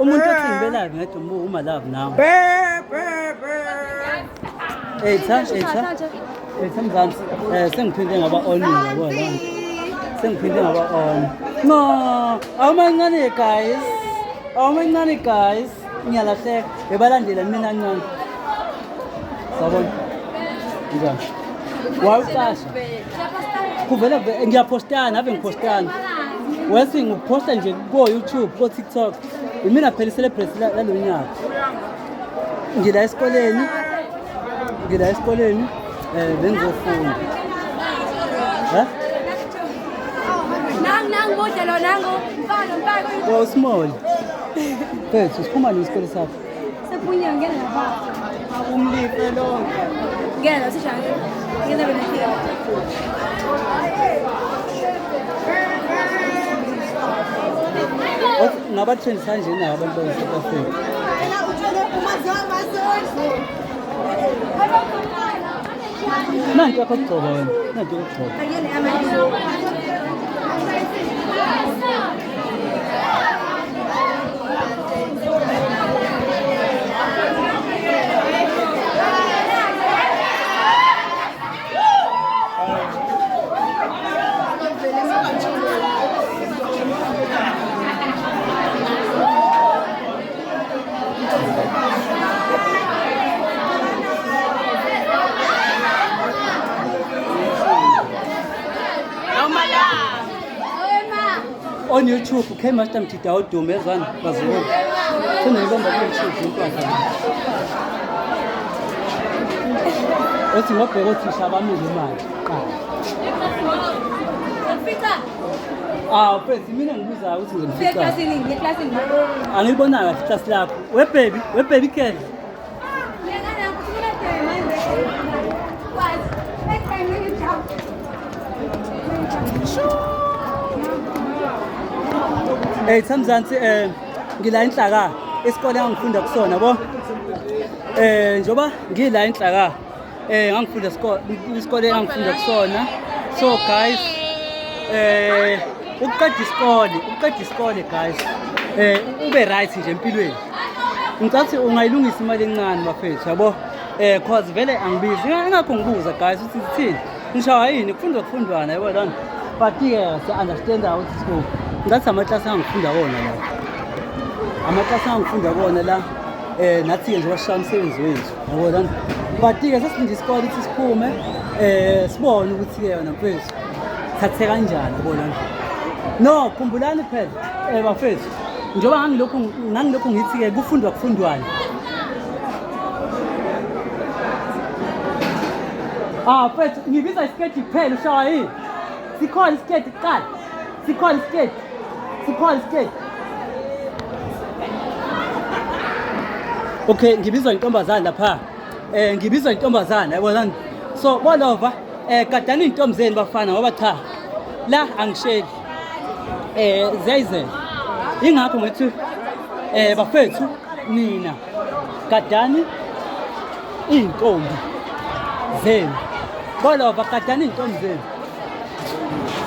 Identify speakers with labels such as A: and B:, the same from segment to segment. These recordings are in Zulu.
A: Umuntu othi ngibe live ngedwa umbuka uma love nawe. Etha, etha. Etha Mzansi. Sengiphinde ngaba on yabo la. Sengiphinde ngaba on. No, awumancane guys. Awumancane guys. Ngiyalahleka. Bebalandela mina ncane. Sawubona. Njani? Wawucasha. Kuvela ngiyaphostana, ave ngiphostana. Wesi ngikuphosta nje ko YouTube, ko TikTok. Imina phela i-celebrity lalo nyaka. Ngila esikoleni. Ngila esikoleni bengizofunda. Ha?
B: Nang nang mude lo nangu. Mfana mfana.
A: Oh small. Mfethu siphuma nesikole sakho.
B: Sephunya ngena lapha.
A: Umlife lonke.
B: Ngena sishaya. Ngena bena fika.
A: Ngabatrendisa kanje nabo abantu base-South Africa. Nanti yakho kugcoba wena, nanti yokugcoba. On YouTube, K Master Mthida udume ezwana bazukulu. Seniyibamba ku YouTube impahla. Othi ngobheka othisha abamile manje qala. Ah, mfethu mina ngibuzayo ukuthi ngizomfica. Angiyibonanga kahle iklasi lakho. We baby, we baby girl. Hey Thamzansi ngila inhlaka isikole engangifunda kusona yabo. Njoba ngila inhlaka ngangifunda isikole isikole engangifunda kusona. So guys ukuqeda isikole, ukuqeda isikole guys. Ube right nje empilweni. Ngicathi ungayilungisa imali encane bafethu yabo. Cause vele angibizi. Ingakho ngibuza guys ukuthi sithini. Ngishawa yini kufundwa kufundwana yabo lona. But ke si understand ukuthi sikuphi. Ngathi amaklasi angifunda wona la. Amaklasi angifunda kona la nathi ke nje washaya umsebenzi wethu yabo lona. But ke sesilinde isikole ukuthi siphume sibone ukuthi ke yona mfethu thathe kanjani yabo lona. No, khumbulani phela bafethu. Njengoba ngangilokhu ngithi ke kufundwa kufundwana. Ah mfethu ngibiza isiketi kuphela ushawa yini? Sikhona isiketi kuqala. Sikhona isiketi. Sikhona isiketi. Okay, ngibizwa intombazana lapha. Ngibizwa intombazana yabona. So bolova gadani intombi zenu bafana ngoba cha la angisheli. Ziyayizela. Ingakho ngithi bafethu nina gadani iy'ntombi zenu. Bolova gadani iy'ntombi zenu.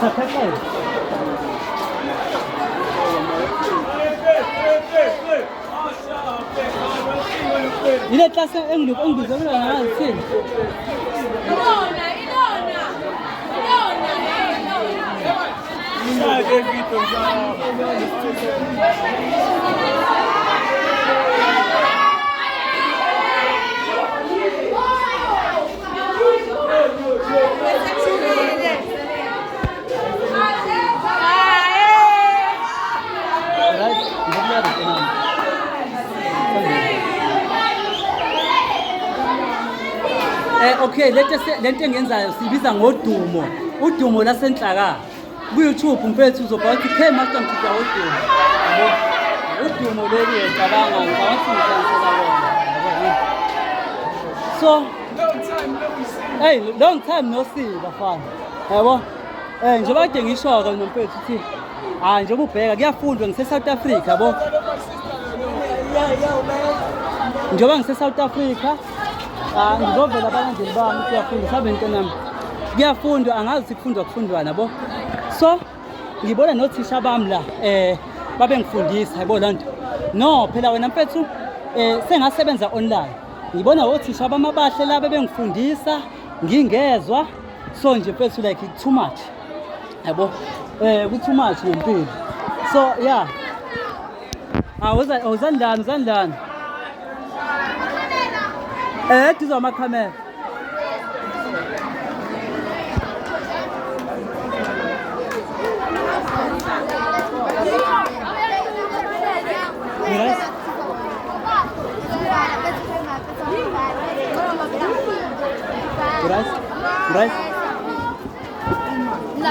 A: Sapheqela. Ile klasi engibize kuyona ngazithini? Right, ngizokuyazi Okay, lento engiyenzayo siyibiza ngodumo. Udumo lasenhlaka. Ku YouTube mfethu uzobhala ukuthi K Master Mthida udumo. Yabo. Udumo leli ngicabanga ngicabanga ngihlanganisela kona. So hey, long time no see bafana. Yabo. Njengoba kade ngisho-ke nomfethu ukuthi hayi njengoba ubheka kuyafundwa ngise South Africa yabo. Njengoba ngise South Africa ngizovela abalandeli bami kuyafundwa sabe into nami. Kuyafundwa angazi ukuthi kufundwa kufundwana yabo. So ngibona nothisha bami la babengifundisa yabo loo nto. No phela wena mfethu, sengasebenza online, ngibona othisha bamabahle laba bengifundisa ngingezwa. So nje mfethu, like, too much, yabo, ku too much ngempilo. So yeah, ah, uzandlani, uzandlani duze amakhamera. You right? You right? You right?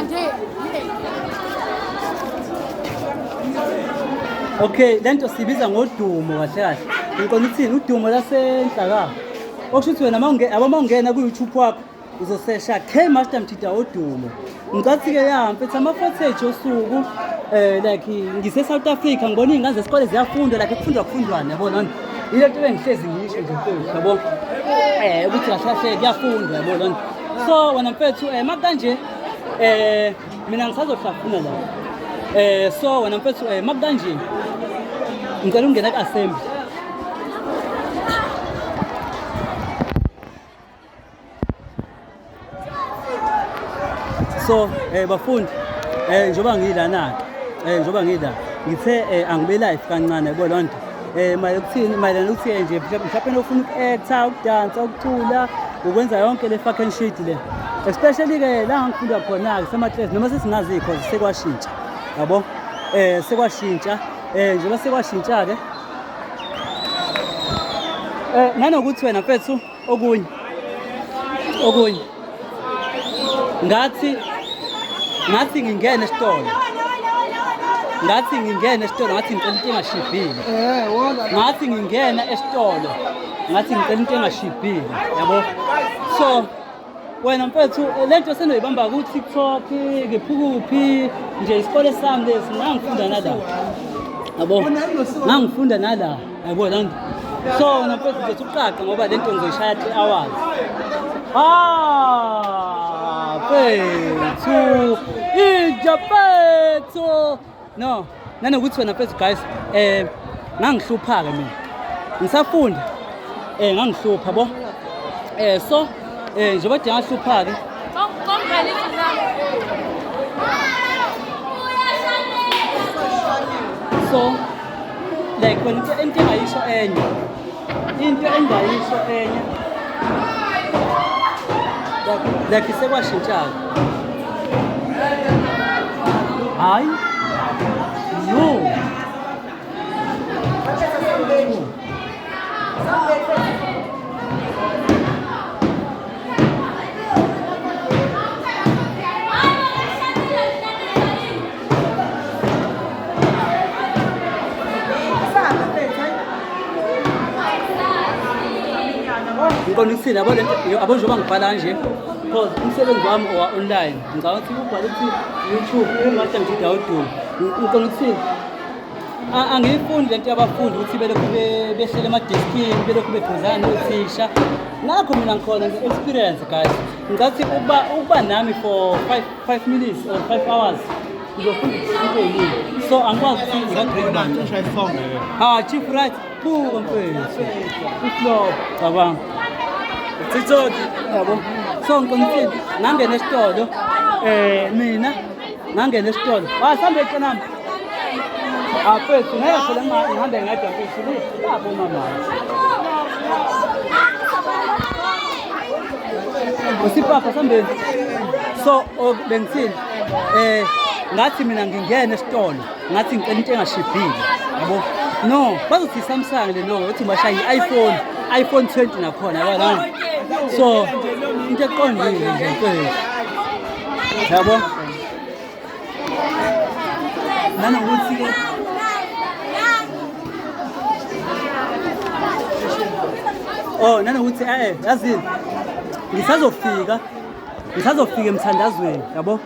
B: Nje.
A: Okay, lento sibiza ngodumo kahle kahle. Ngiqonda ukuthini udumo lasenhlaka. Okusho ukuthi wena mawunge abo mawungena ku YouTube wakho uzosesha K Master Mthida odumo. Ngicathi ke ya mfethu, ama footage osuku, like ngise South Africa, ngibona izingane zesikole ziyafunda, like kufundwa kufundwana, yabo lona. Ile nto bengihlezi ngisho nje mfethu, yabo. Ukuthi kahle kahle kuyafundwa, yabo lona. So wena mfethu, makanje mina ngisazohlafuna la. So wena mfethu, makanje ngicela ungena ku-assembly. So bafundi, njengoba ngilana ke, njengoba ngila, ngithe angibe live kancane, yabo loo nto, mayelana ukuthini, mayelana ukuthi nje mhlawumbe ufuna uku-acta, ukudansa, ukucula, ukwenza yonke le fucking shit le, especially ke la ngifunda khona ke semaklasi, noma sesingazi cause sekwashintsha, yabo, sekwashintsha. Njengoba sekwashintsha ke, nanokuthi wena mfethu, okunye ngathi ngingena esitolo, ngathi ngingena esitolo, ngathi ngicela into engashibhile. Ngathi ngingena esitolo, ngathi ngicela into engashibhile, yabo. So wena mfethu, lento senoyibamba ku-TikTok, ngiphukuphi nje, isikole sami lesi, ngangifunda nala, yabo, ngangifunda nala, yabo loo nto. So wena mfethu, nje uqaqa ngoba lento ngizoyishaya 3 hours. Ah, mfethu, inja mfethu. No, nanokuthi wena mfethu, guys, ngangihlupha-ke mina ngisafunda, ngangihlupha bo. So njengoba de ngahlupha-ke.
B: Kongalisi zami.
A: So like wena, into engayisho enye, into engayisho enye, like sekwashintsha-ke, hayi yo. Ngiqonda ukuthini, yabo lento, yabo, njengoba ngibhala kanje, cause umsebenzi wami owa-online, ngicabanga ukuthi ubhala ukuthi YouTube uMaster Mjida udumo. Ngiqonda ukuthini, angiyifuni lento yabafundi ukuthi belokhu behlele emadeskini, belokhu bephuzana nothisha. Ngakho mina ngikhona nge-experience, guys. Ngicathi ukuba nami for 5 minutes or 5 hours, ngizofunda into ey'ningi. So angikwazi ukuthi nginga-grade bani. Ah, chief, right, buka mfethu, iflop, cabanga
C: TikTok.
A: Yabo, so ngiqinisile, ngangena esitolo, mina ngangena esitolo, wasambe nami. Ah mfethu, ngeke phela ngihambe ngedwa mfethu, lapho mama. Usipapa sambeni. So bengithini, ngathi mina ngingena esitolo, ngathi ngicela into engashibhile, yabo. No, bazothi Samsung le, no, uthi bashaya i-iPhone, iPhone 20 nakhona, yabo lana. So into eqondile nje mfethu. Yabo? Nanokuthi ke, oh, nanokuthi yazini, ngisazofika emthandazweni, yabo,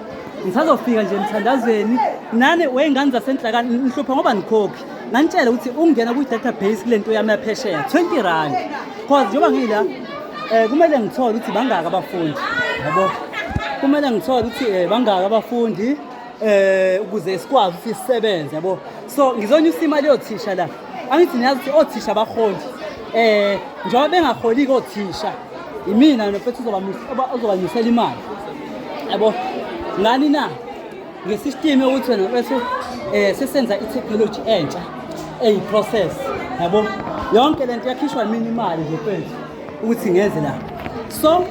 A: ngisazofika nje emthandazweni nani wey'ngane zasenhlakani. Nihlupha ngoba nikhokhi. Nganitshela ukuthi ukungena kwi-database kule nto yami yaphesheya R20, cause njengoba ngila, kumele ngithole ukuthi bangaki abafundi, yabo, kumele ngithole ukuthi bangaki abafundi ukuze sikwazi ukuthi sisebenze, yabo. So ngizonyusa imali yothisha la. Angithi niyazi ukuthi othisha abaholi. Njengoba bengaholi-ke othisha, imina mfethu uzobanyusela imali. Yabo? Ngani na? Ngesystem yokuthi wena mfethu sesenza i-technology entsha eyi-process. Yabo? Yonke lento yakhishwa mina imali nje mfethu ukuthi ngenze la. So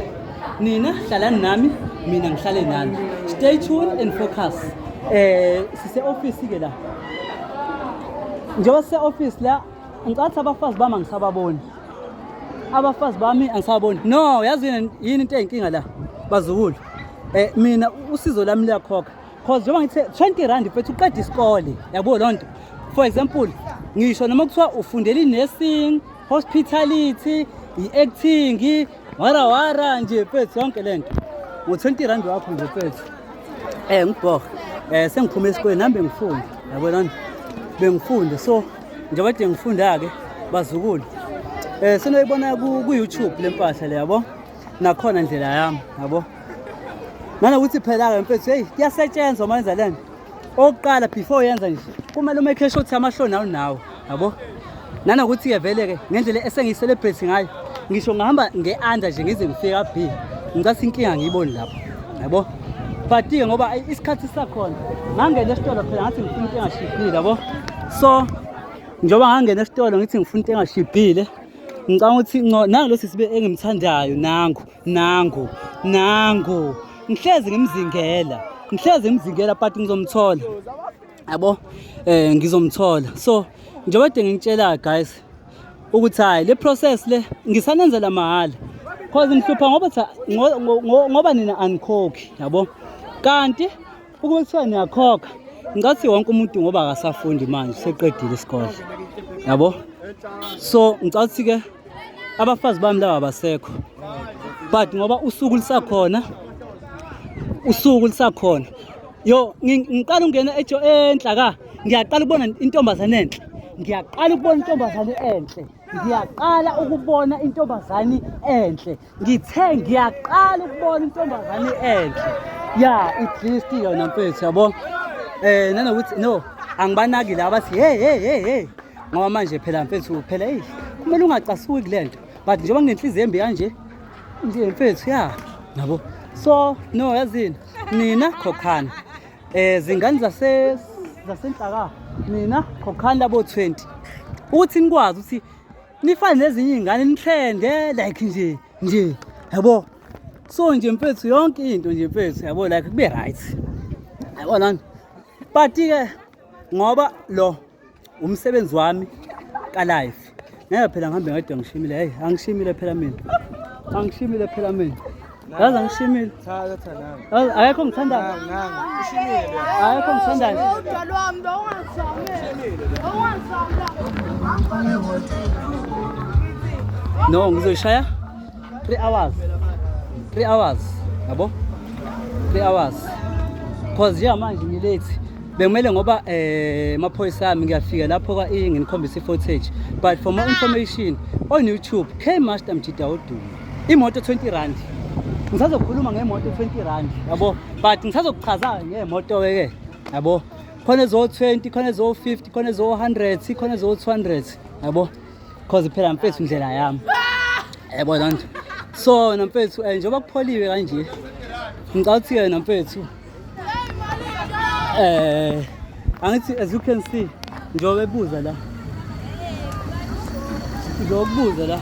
A: nina hlalani nami, mina ngihlale nani. Stay tuned and focus. Sise office ke la. Njengoba sise office la, ngicathi abafazi bami angisababoni. Abafazi bami angisababoni. No, yazi yini into eyinkinga la bazukulu. Mina usizo lami liyakhokha. Cause njengoba ngithe 20 rand mfethu uqeda isikole, yabo lonto. For example, ngisho noma kuthiwa ufundela i-nursing, hospitality, i-acting, wara wara nje mfethu yonke lento. Ngo 20 rand wakho nje mfethu. Ngibhoha. Sengiphume esikoleni nami bengifunda, yabo lona. Bengifunda so njengoba kade ngifunda ke bazukulu. Senoyibona ku YouTube lempahla le yabo. Nakhona indlela yami yabo. Nanokuthi phela ke mfethu hey kuyasetshenzwa uma yenza lento. Okokuqala before yenza nje kumele umake sure ukuthi amahloni awunawo yabo. Nanokuthi ke vele ke ngendlela esengiyicelebrate ngayo ngisho ngihamba nge-under nje ngize ngifike ka B ngicathi inkinga ngiyiboni lapho yabo. But ke ngoba isikhathi sakhona ngangena esitolo phela ngathi ngifuna into engashibhile yabo. So njengoba ngangena esitolo ngithi ngifuna into engashibhile ngicabanga ukuthi nangu lo sisi engimthandayo nangu nangu nangu ngihlezi ngimzingela ngihlezi ngimzingela but ngizomthola yabo. Ngizomthola. So njengoba kade ngitshela guys ukuthi hayi le process le ngisanenzela mahhala cause ngihlupha ngoba ngoba nina anikhokhi yabo. Kanti ukube kuthiwa niyakhokha ngicathi wonke umuntu ngoba akasafundi manje seqedile isikole yabo. So ngicathi ke abafazi bami laba abasekho but ngoba usuku lisakhona usuku lisakhona yo ngiqala ukungena enhla ka ngiyaqala ukubona intombazane enhle ngiyaqala ukubona intombazane enhle ngiyaqala ukubona intombazane enhle ngithe ngiyaqala ukubona intombazane enhle ya i-list yona mfethu yabo. Nanokuthi no angibanaki laba bathi hey hey hey hey ngoba manje phela mfethu phela hey kumele ungacasuki kulento but njengoba nginenhliziyo embi kanje nje mfethu ya yabo. So no yazini nina khokhani zingane zasenhlaka nina khokhani labo 20 ukuthi nikwazi ukuthi nifane nezinye izingane nitrende like nje nje yabo. So nje mfethu yonke into nje mfethu yabo like kube right yabo nani. But ke ngoba lo umsebenzi wami ka life ngeke phela ngihambe ngedwa ngishimile. Hey angishimile phela mina angishimile phela mina yazi angishimile. Akekho ngithandayo akekho ngithandayo. No ngizoyishaya 3 hours 3 hours yabo 3 hours cause njengamanje ngilate bekumele ngoba amaphoyisa ami ngiyafika lapho ka nginikhombisa i-footage but for more information on YouTube K Master Mjida Wodumo imoto 20 rand ngisazokhuluma ngemoto 20 rand yabo but ngisazokuchaza ngemoto ke yabo. Khona ezo 20 khona ezo 50 khona ezo 100 khona ezo 200 yabo cause phela mfethu indlela yami yabo lento. So namfethu njengoba kupholiwe kanje ngicela ukuthi yena mfethu angithi as you can see njengoba ebuza la njengoba la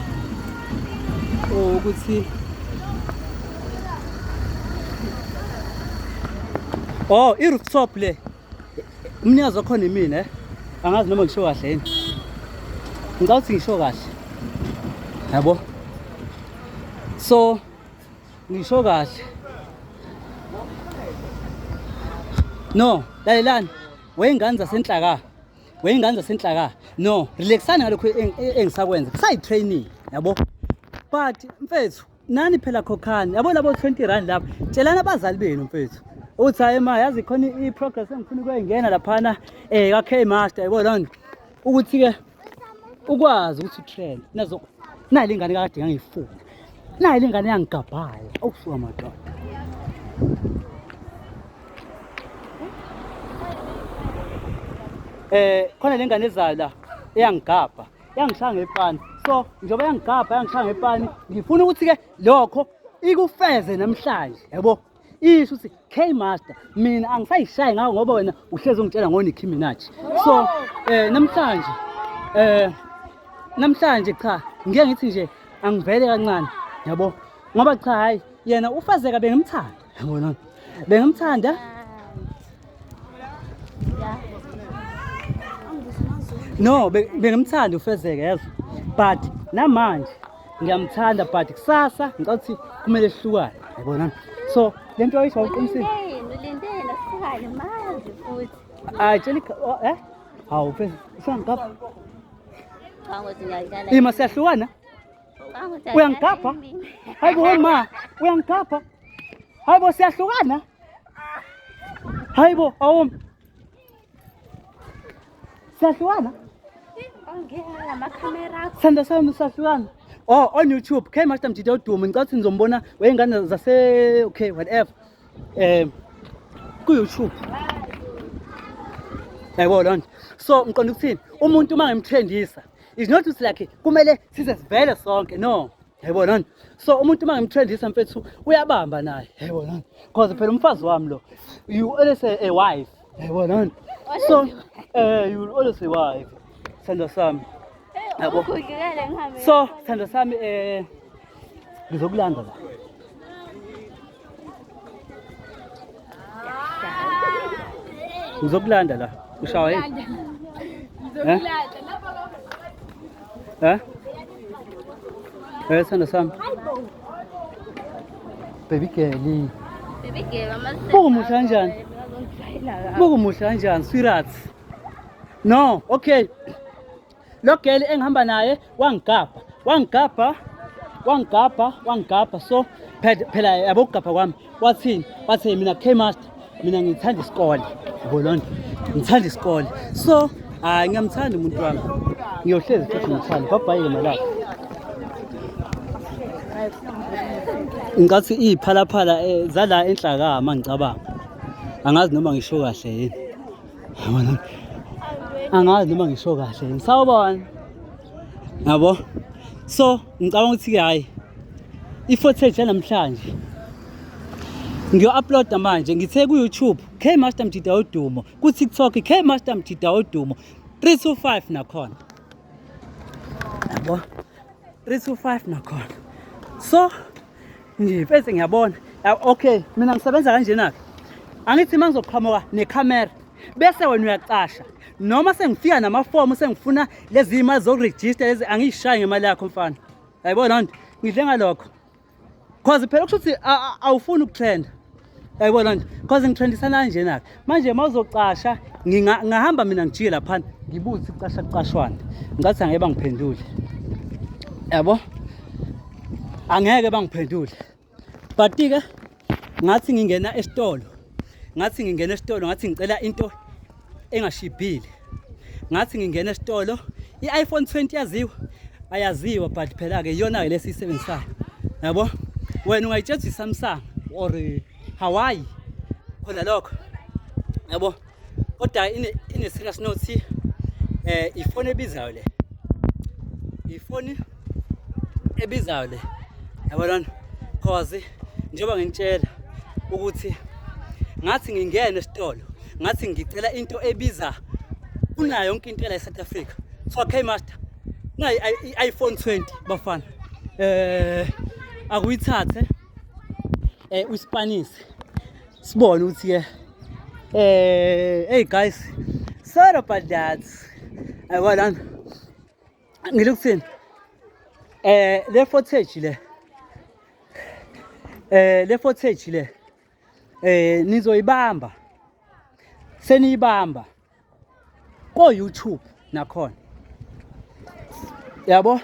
A: ukuthi oh i-rooftop le umnikazi wakhona imina angazi noma ngisho kahle yini ngicela ukuthi ngisho kahle yabo. So ngisho kahle no lalelani weyingane zasenhlaka weyingane zasenhlaka no relaxani ngalokho engisakwenza kusayi-training yabo. But mfethu nani phela khokhani yabo labo 20 rand lapho tshelani abazali benu mfethu uthi hayi ma yazi khona i-progress engifuna ukuyingena laphana ka K Master yabo lona ukuthi ke ukwazi ukuthi utrend nazo nayi lengane kade ngangifuna nayi lengane yangigabhayo okusuka madoda. Khona lengane ezayo la eyangigabha, yangishaya ngepani. So njengoba yangigabha yangishaya ngepani, ngifuna ukuthi ke lokho ikufeze namhlanje, yabo. Isho ukuthi K Master mina angisayishayi ngawo ngoba wena uhlezi ungitshela ngo Nicki Minaj. So namhlanje namhlanje cha ngike ngithi nje angivele kancane, yabo. Ngoba cha hayi yena uFezeka bengimthanda, yabona. Bengimthanda. No, bengimthanda uFezeka yazi. But namanje ngiyamthanda, but kusasa ngicela ukuthi kumele sihlukane, yabona. So lento oyisho uqinisile.
D: Ulindeni asihlukane manje futhi.
A: Hayi tshela eh? Hawu Fezeka, usangigabha.
D: Cha ngothi ngiyadlala.
A: Ima siyahlukana? Uyangigabha? Hayibo ma, uyangigabha? Hayibo siyahlukana? Hayibo awumi. Siyahlukana?
D: Ongena amakhamera akho.
A: Sithanda sami siyahlukana. Oh, on YouTube, K Master Mjida udumo, ngicela ukuthi nizombona wey'ngane zase okay whatever. Ku YouTube. Yayibona loo nto. So ngiqonda ukuthini? Umuntu uma ngimtrendisa, it's not ukuthi like kumele size sivele sonke, no. Yayibona loo nto. So umuntu uma ngimtrendisa mfethu uyabamba naye. Yayibona loo nto. Because phela umfazi wami lo, you always a wife. Yayibona loo nto. So you will always a wife. Sithando sami. Yabo.
D: Ukhudlukele ngihambe.
A: So sithando sami ngizokulanda la. Ngizokulanda la. Ushawa yini? Eh? Eh? Eh sithando sami. Baby girl.
D: Baby girl, ama
A: Buka umuhle kanjani? Buka umuhle kanjani, sweetheart. No, okay. Lo girl engihamba naye wangigabha, wangigabha, wangigabha, wangigabha. So phela yabo ukugabha kwami wathini? Wathi mina K Master, mina ngithanda isikole. Yabo loo nto. Ngithanda isikole. So hayi ngiyamthanda umuntu wami. Ngiyohlezi futhi ngithanda. Bye bye malapha. Ngathi iy'phalaphala zala enhlakama ngicabanga. Angazi noma ngisho kahle yini. Yabona? Angazi noma ngisho kahle yini. Sawubona. Yabo? So ngicabanga ukuthi ke hayi i-footage yanamhlanje ngiyo-uploada manje ngithe ku-YouTube K Master Mjida Udumo, ku-TikTok K Master Mjida Udumo 325 nakhona. Yabo? 325 nakhona. So nje mfethu ngiyabona. Okay, mina ngisebenza kanjena ke. Angithi uma ngizoqhamuka nekhamera bese wena uyacasha noma sengifika namafomu sengifuna lezi imali zokurejista lezi angiyishayi ngemali yakho mfana. Yayibona nto ngidle ngalokho. Cause phela kusho ukuthi awufuni ukutrenda. Yayibona nto cause ngitrendisana kanjena ke. Manje uma uzocasha ngingahamba mina ngijike laphana ngibuze ukucasha kucashwana. Ngathi angeke bangiphendule. Yabo? Angeke bangiphendule. But ke ngathi ngingena esitolo. Ngathi ngingena esitolo ngathi ngicela into engashibhile. Ngathi ngingena esitolo i-iPhone 20 yaziwa ayaziwa but phela ke iyona ke lesiyisebenzisayo. Yabo? Wena ungayitshela i-Samsung or Hawaii khona lokho. Yabo? Kodwa ine serious note ifoni ebizayo le. Ifoni ebizayo le. Yabo lona? Cause njengoba ngintshela ukuthi ngathi ngingena esitolo ngathi ngicela into ebiza kunayo yonke into la eSouth Africa. So K Master nayi i-iPhone 20 bafana. Akuyithathe uyispanise sibone ukuthi ke hey guys, sorry about that. Ayibona ngilokuthini le footage le le footage le nizoyibamba seniyibamba ko YouTube nakhona. Yabo?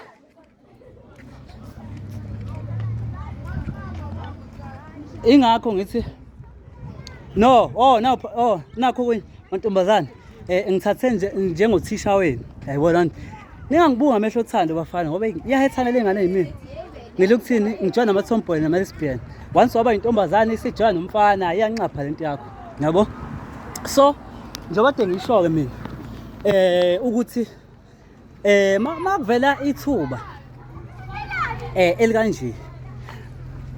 A: Ingakho ngithi no, oh no, oh nakho kwenye mantombazane ngithathe nje njengothisha wenu. Yayibona nto. Ningangibuka ngamehlo othando bafana ngoba iyahethana lengane yimina. Ngilokuthini ngijoyina nama tomboy nama lesbian. Once waba intombazane isijoyina nomfana iyanxapha lento yakho. Yabo? So njengoba kade ngisho ke mina. Ukuthi makuvela ithuba elikanje,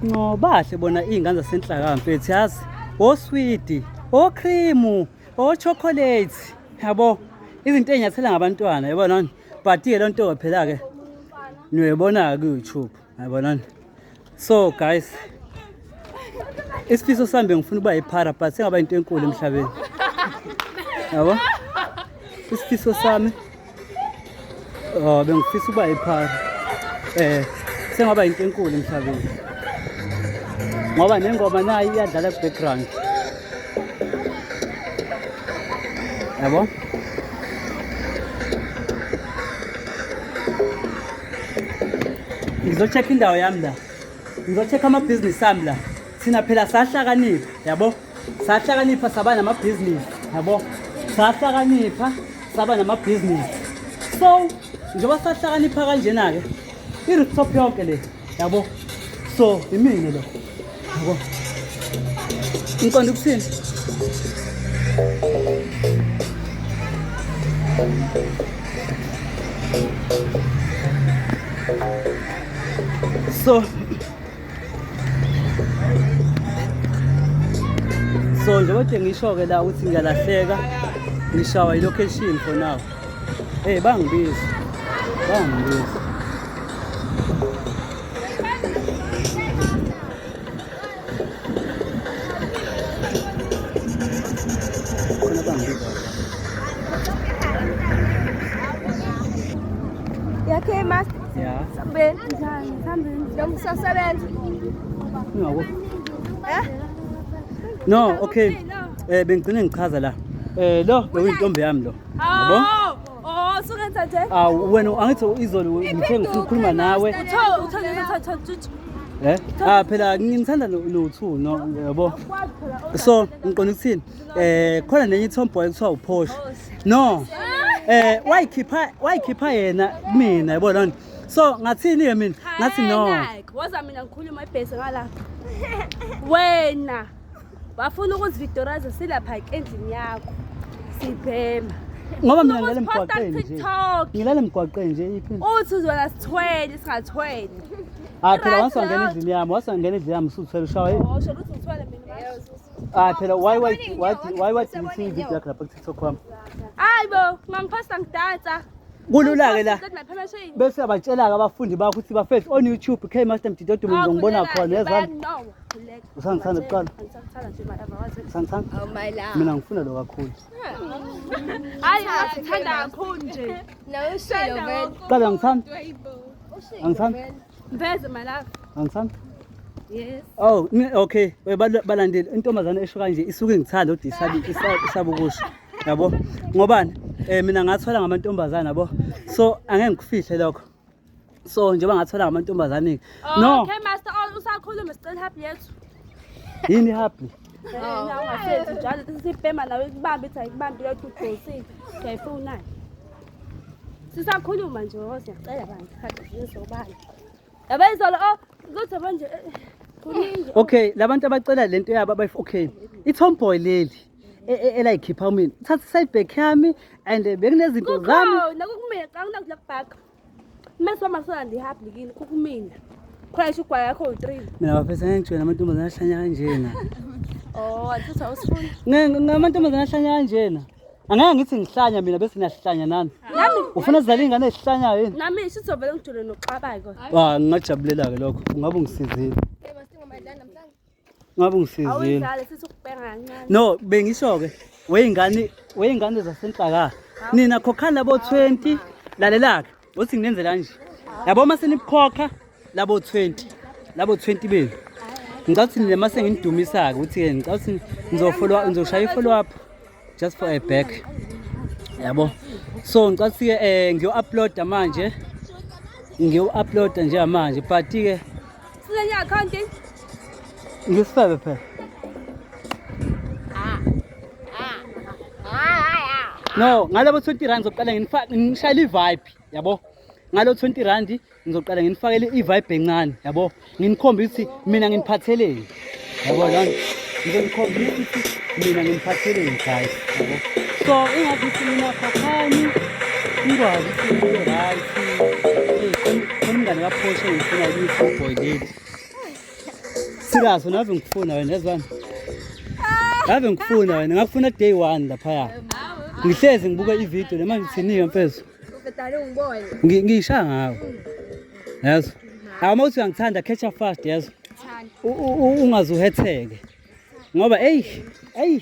A: no bahle bona iy'ngane zasenhlaka mfethu, yazi, oswidi, ocream, o-chocolate, yabo, izinto ey'nyathela ngabantwana, yabona. But-ke loo nto phela-ke niyoyibona-ke ku-YouTube, yabonani. So guys, isifiso sami bengifuna ukuba yiphara, but sengaba into enkulu emhlabeni, yabo. Isifiso sami, oh, bengifisa ukuba yiphara, sengaba into enkulu emhlabeni, ngoba nengoma nayo iyadlala ku-background, yabo. Ngizo-check indawo yami la, ngizo-check amabhizinisi ami la. Thina phela sahlakanipha, yabo, sahlakanipha saba namabhizinisi, yabo, sahlakanipha saba namabhizinisi. So njengoba sahlakanipha kanjena-ke, i-rooftop yonke le, yabo, so imina lo, yabo. Ngiqonda ukuthini? So njengoba ngisho-ke la ukuthi ngiyalahleka, ngishawa i-location for now. Hey, bangibiza, bangibiza. Khona bangibiza.
B: Yakhe master.
A: Ya.
B: Sambeni. Njani? Sambeni. Ngisasebenza.
A: Ingako.
B: Eh?
A: No, okay. Bengigcine ngichaza la. Lo bekuyintombi yami lo. Yabo?
B: Oh, sukenza nje.
A: Awu wena, angithi izolo ngithe ngifuna ukukhuluma nawe.
B: Utho utho utho utho.
A: Eh? Ah, phela ngithanda no two, no, yabo. So ngiqonda ukuthini? Khona nenye tomboy kuthiwa uPorsche. No. Wayikhipha yena kumina, yabo lona. So ngathini ke mina? Ngathi no.
B: Woza mina ngikhuluma ibhesi ngala. Wena wafuna ukuzividoraza silapha endlini yakho. Sibhema.
A: Ngoba mina ngilale emgwaqeni nje.
B: TikTok.
A: Ngilale emgwaqeni nje iphi?
B: Uthi uzona sithwele singathwele.
A: Ah, phela once wangena endlini yami, once wangena endlini yami usuthwele ushawa yini?
B: Oh, sho ukuthi ngithwele mina manje.
A: Ah, phela why delete video yakho lapha ku TikTok wami?
B: Hayi bo, ngangiphosta ngidansa.
A: Kulula-ke la. Bese abatshela-ke abafundi bakho ukuthi bafethu on YouTube K Master Mdidodumo, ngizongibona khona, yezwani. Usangithanda kuqala? Usangithanda?
D: Oh my love.
A: Mina ngifuna lo kakhulu.
B: Hayi, ngithanda kakhulu nje.
D: No, ushilo vele.
A: Qala, angithanda? Angithanda?
B: Mveze my love.
A: Angithanda?
B: Yes.
A: Oh, okay. Balandeli, intombazane esho kanje isuke ingithanda kodwa isabe ukusho. Yabo? Ngobani? Mina ngathola ngamantombazane, yabo. So angeke ngikufihle lokho. So njengoba ngathola ngamantombazane. No.
B: Okay master, oh usakhuluma, sicela happy yethu.
A: Yini happy?
B: Ungasethi njalo sisibhema nawe ikubambe, ithi ayikubambi lokhu udosile. Siyayifuna. Sisakhuluma nje, oh siyacela bandla, kade sizobala. Yabo izolo, oh kuthi manje kuningi.
A: Okay, labantu abacela lento yabo abayif, okay. I-tomboy leli elayikhipha mina. Thatha side back yami and bekunezinto zami.
B: Kukhona kukumina, anginakudla kubhaka. Mase mama solanda ihabli kini kukumina. Khona isho ugwayi yakho u3.
A: Mina bafethu ngeke ngijwayele amantombazane ahlanya kanjena.
B: Oh, angithi awusifuni.
A: Ngeke ngamantombazane ahlanya kanjena. Angeke ngithi ngihlanya mina bese niyahlanya nani.
B: Nami
A: Ufuna sizale ingane ezihlanyayo yini?
B: nami sizovele ngijule noxabayo kodwa.
A: Ah, ngingajabulela ke lokho. Ungabe ungisizile. Ungabe ungisizile.
B: Awuyidlale sithi ukubhenga kancane.
A: No, bengisho ke weyingane, weyingane zasenhlaka. Nina khokhani labo 20, lalela ke. Uthi nginenzela kanje. Yabo mase nibukhokha labo 20. Labo 20 benu. Ngicela ukuthi nina mase nginidumisa ke ukuthi ke ngicela ukuthi ngizofollow, ngizoshaya i-follow up just for a back. Yabo. So ngicela ukuthi ke ngiyo-uploada manje. Ngiyo-uploada njengamanje but ke
B: Sinenye account.
A: Ngisifebe phela. No, ngalabo 20 rand ngizoqala nginifake ngishayele i-vibe, yabo. Ngalo 20 rand ngizoqala nginifakele i-vibe encane, yabo. Nginikhombe ukuthi mina nginiphatheleni. Yabo lana. Ngizokukhombisa ukuthi mina ngimphatheleni guys, yabo. So ingathi ukuthi mina khakhani ngikwazi ukuthi ngibe right. Hey, khona umngane kaPhoshe engifuna ukuthi boy lady. Serious, wena ave ngikufuna wena yazwani. Ave ngikufuna wena, ngakufuna day 1 laphaya. Ngihlezi ngibuka i-video le manje uthini mfethu?
D: Ubedale ungibone.
A: Ngiyishaya ngawe. Yazi. Hawu uma uthi uyangithanda catch up fast yazi. Ungaze uhetheke. Ngoba hey, hey.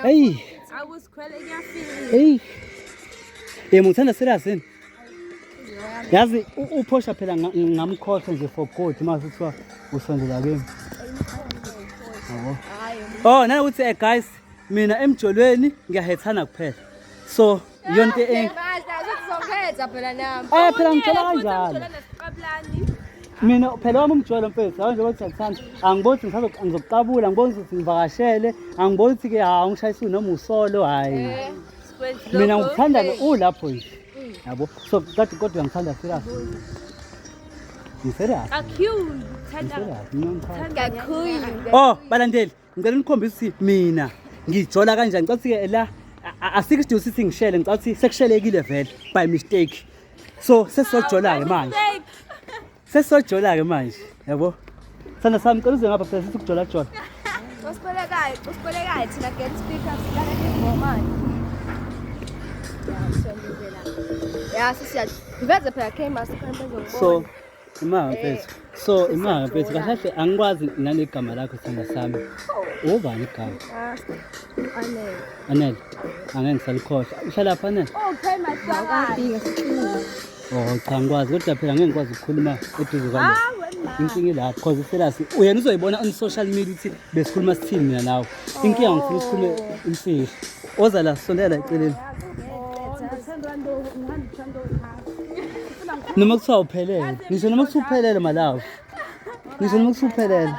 A: Hey.
B: Akusikhwele kuyafika.
A: Hey. Yebo ngithanda serious yini? Yazi uphosha phela ngamkhohlwa nje for good mase kuthiwa usondela kimi. Yabo. Oh, nanokuthi guys, mina emjolweni ngiyahethana kuphela. So yonke
D: eh sizokhetha phela nami.
A: Eh phela ngithola kanjalo. Mina phela wami umjolo mfethu, hawu njengoba ngiyakuthanda. Angiboni ukuthi ngizokuqabula, angiboni ukuthi ngivakashele, angiboni ukuthi ke hawu ngishayisa noma usolo hayi. Mina ngikuthanda ulapho nje. Yabo. So kade kodwa ngithanda serious. Ngiserious.
B: Kakhulu.
A: Thanda
D: kakhulu.
A: Oh, balandeli, ngicela nikhombise ukuthi mina ngijola kanjani. Ngicela ukuthi la asikho isidingo sithi ngishele, ngicela ukuthi sekushelekile vele by mistake. So sesizojola ke manje. Sesizojola ke manje, yabo. Sanda sami ngicela uze ngapha phela sithi ukujola jola.
D: Usibolekayo, usibolekayo thina get speaker silalela ingoma. Ya sisiya. Ngiveze phela came asikhona bezobona.
A: So ima mfethu. So ima mfethu kahle kahle angikwazi nalegama lakho sanda sami. Ubani igama?
D: Anele.
A: Anele. Angeke ngisalikhohlwa. Uhlala lapha Anele?
B: Okay,
D: Awukafika sixini.
A: Oh cha ngikwazi kodwa phela ngeke ngikwazi ukukhuluma eduze kwalo. Inkinga ilapho because serious uyena uzoyibona on social media ukuthi besikhuluma sithini mina nawe. Inkinga ngifuna sikhulume imfihlo. Oza la sondela eceleni. Noma kuthiwa uphelele, ngisho noma kuthiwa uphelele malawo. Ngisho noma kuthiwa uphelele.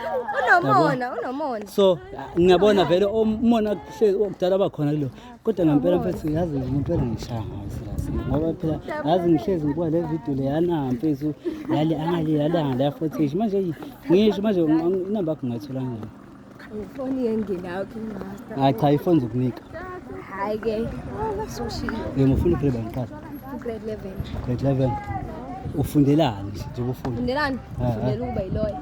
D: Unomona, unomona.
A: So ngiyabona vele umona kuhlezi okudala bakhona kulo. Kodwa ngempela mfethu yazi ngempela ngishaya ngawe serious. Ngoba phela yazi ngihlezi ngibuka le video leyana mfethu yale angale yala la footage manje ngisho manje inamba yakho ngayithola kanjani?
D: Ifoni engenayo King Master.
A: Hayi cha ifoni zokunika.
D: Hayi ke. Sushi
A: Yebo ufuna ugrade bani qala?
D: grade 11.
A: Grade 11. Ufundelani nje njengoba ufunda?
D: Fundelani?
A: Ah,
D: Fundela ukuba yiloya.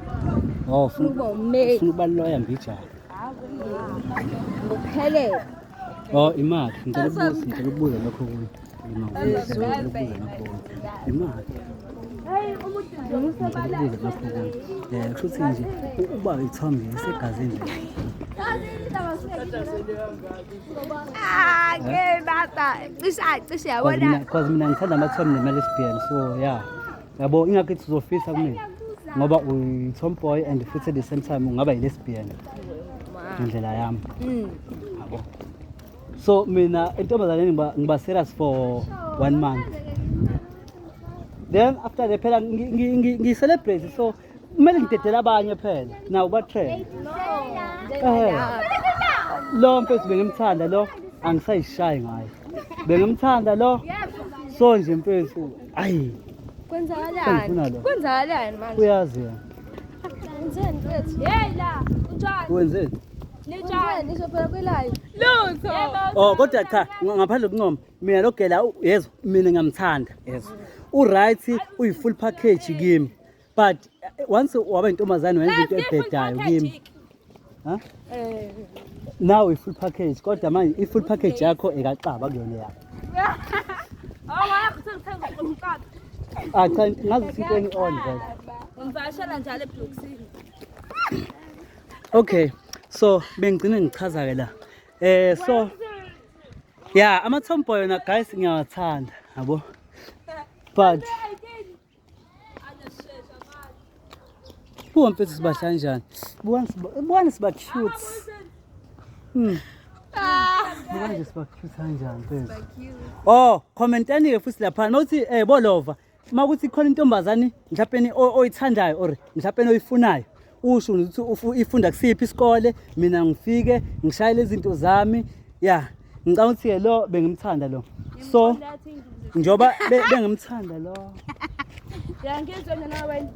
A: Oh,
D: Ufuna ukuba ummeli.
A: ufuna ukuba loya mbijana.
D: Ngokuphelele.
A: Oh, imali. Ngicela ukubuza, ngicela ukubuza lokho kuwe. Imali. Ngicela ukubuza lokho kuwe. Imali. Ngicela ukubuza lokho kuwe. Kusho ukuthi nje uba ithombe isegazini nje.
D: Ah, ke baba. Cishe cishe yabona.
A: Cause mina ngithanda ama-tom nema-lesbian so yeah. Yabo ingakho ithi uzofisa kumina ngoba uyi-tomboy and futhi at the same time ungaba yi-lesbian indlela yami. Yabo. So mina entombazaneni ngiba serious for 1 month. Then after that phela ngi-celebrate so kumele ngidedele abanye phela nawo ba-trend. Lo mfethu bengimthanda lo angisayishayi ngaye. Bengimthanda lo so nje mfethu ayi
D: Kwenzakalani? Kwenzakalani manje?
A: Uyazi yena.
D: Wenzeni mfethu?
B: Hey la, unjani?
A: Wenzeni?
B: Ninjani?
D: Nisho phela kwelive.
B: Lutho.
A: Oh kodwa cha ngaphandle kokuncoma mina lo gela yezwa mina ngiyamthanda yezwa. U right uyi full package kimi. But once waba intombazane wenza into ebhedayo kimi. Ha? Now i full package kodwa manje i full package yakho ekaxaba kuyona yakho.
B: Oh, ngiyakuthenga umqaba.
A: Ah cha ngazi ukuthi into engi on vele.
B: Ngivakashela njalo eBlocksini.
A: Okay. So bengigcine ngichaza ke la. So yeah, ama tomboy na guys ngiyawathanda, yabo. But buka mfethu sibahla kanjani? Buka siba cute. Buka nje siba cute kanjani mfethu. Oh, commentani ke futhi lapha. Mawuthi bolova, makuthi khona intombazane mhlawumbe oyithandayo or mhlawumbe oyifunayo. Usho ukuthi ifunda kusiphi isikole, mina ngifike ngishayele izinto zami. Yeah, ngicabanga ukuthi lo bengimthanda lo. So njoba bengimthanda lo.
B: Ya ngizwe mina wena.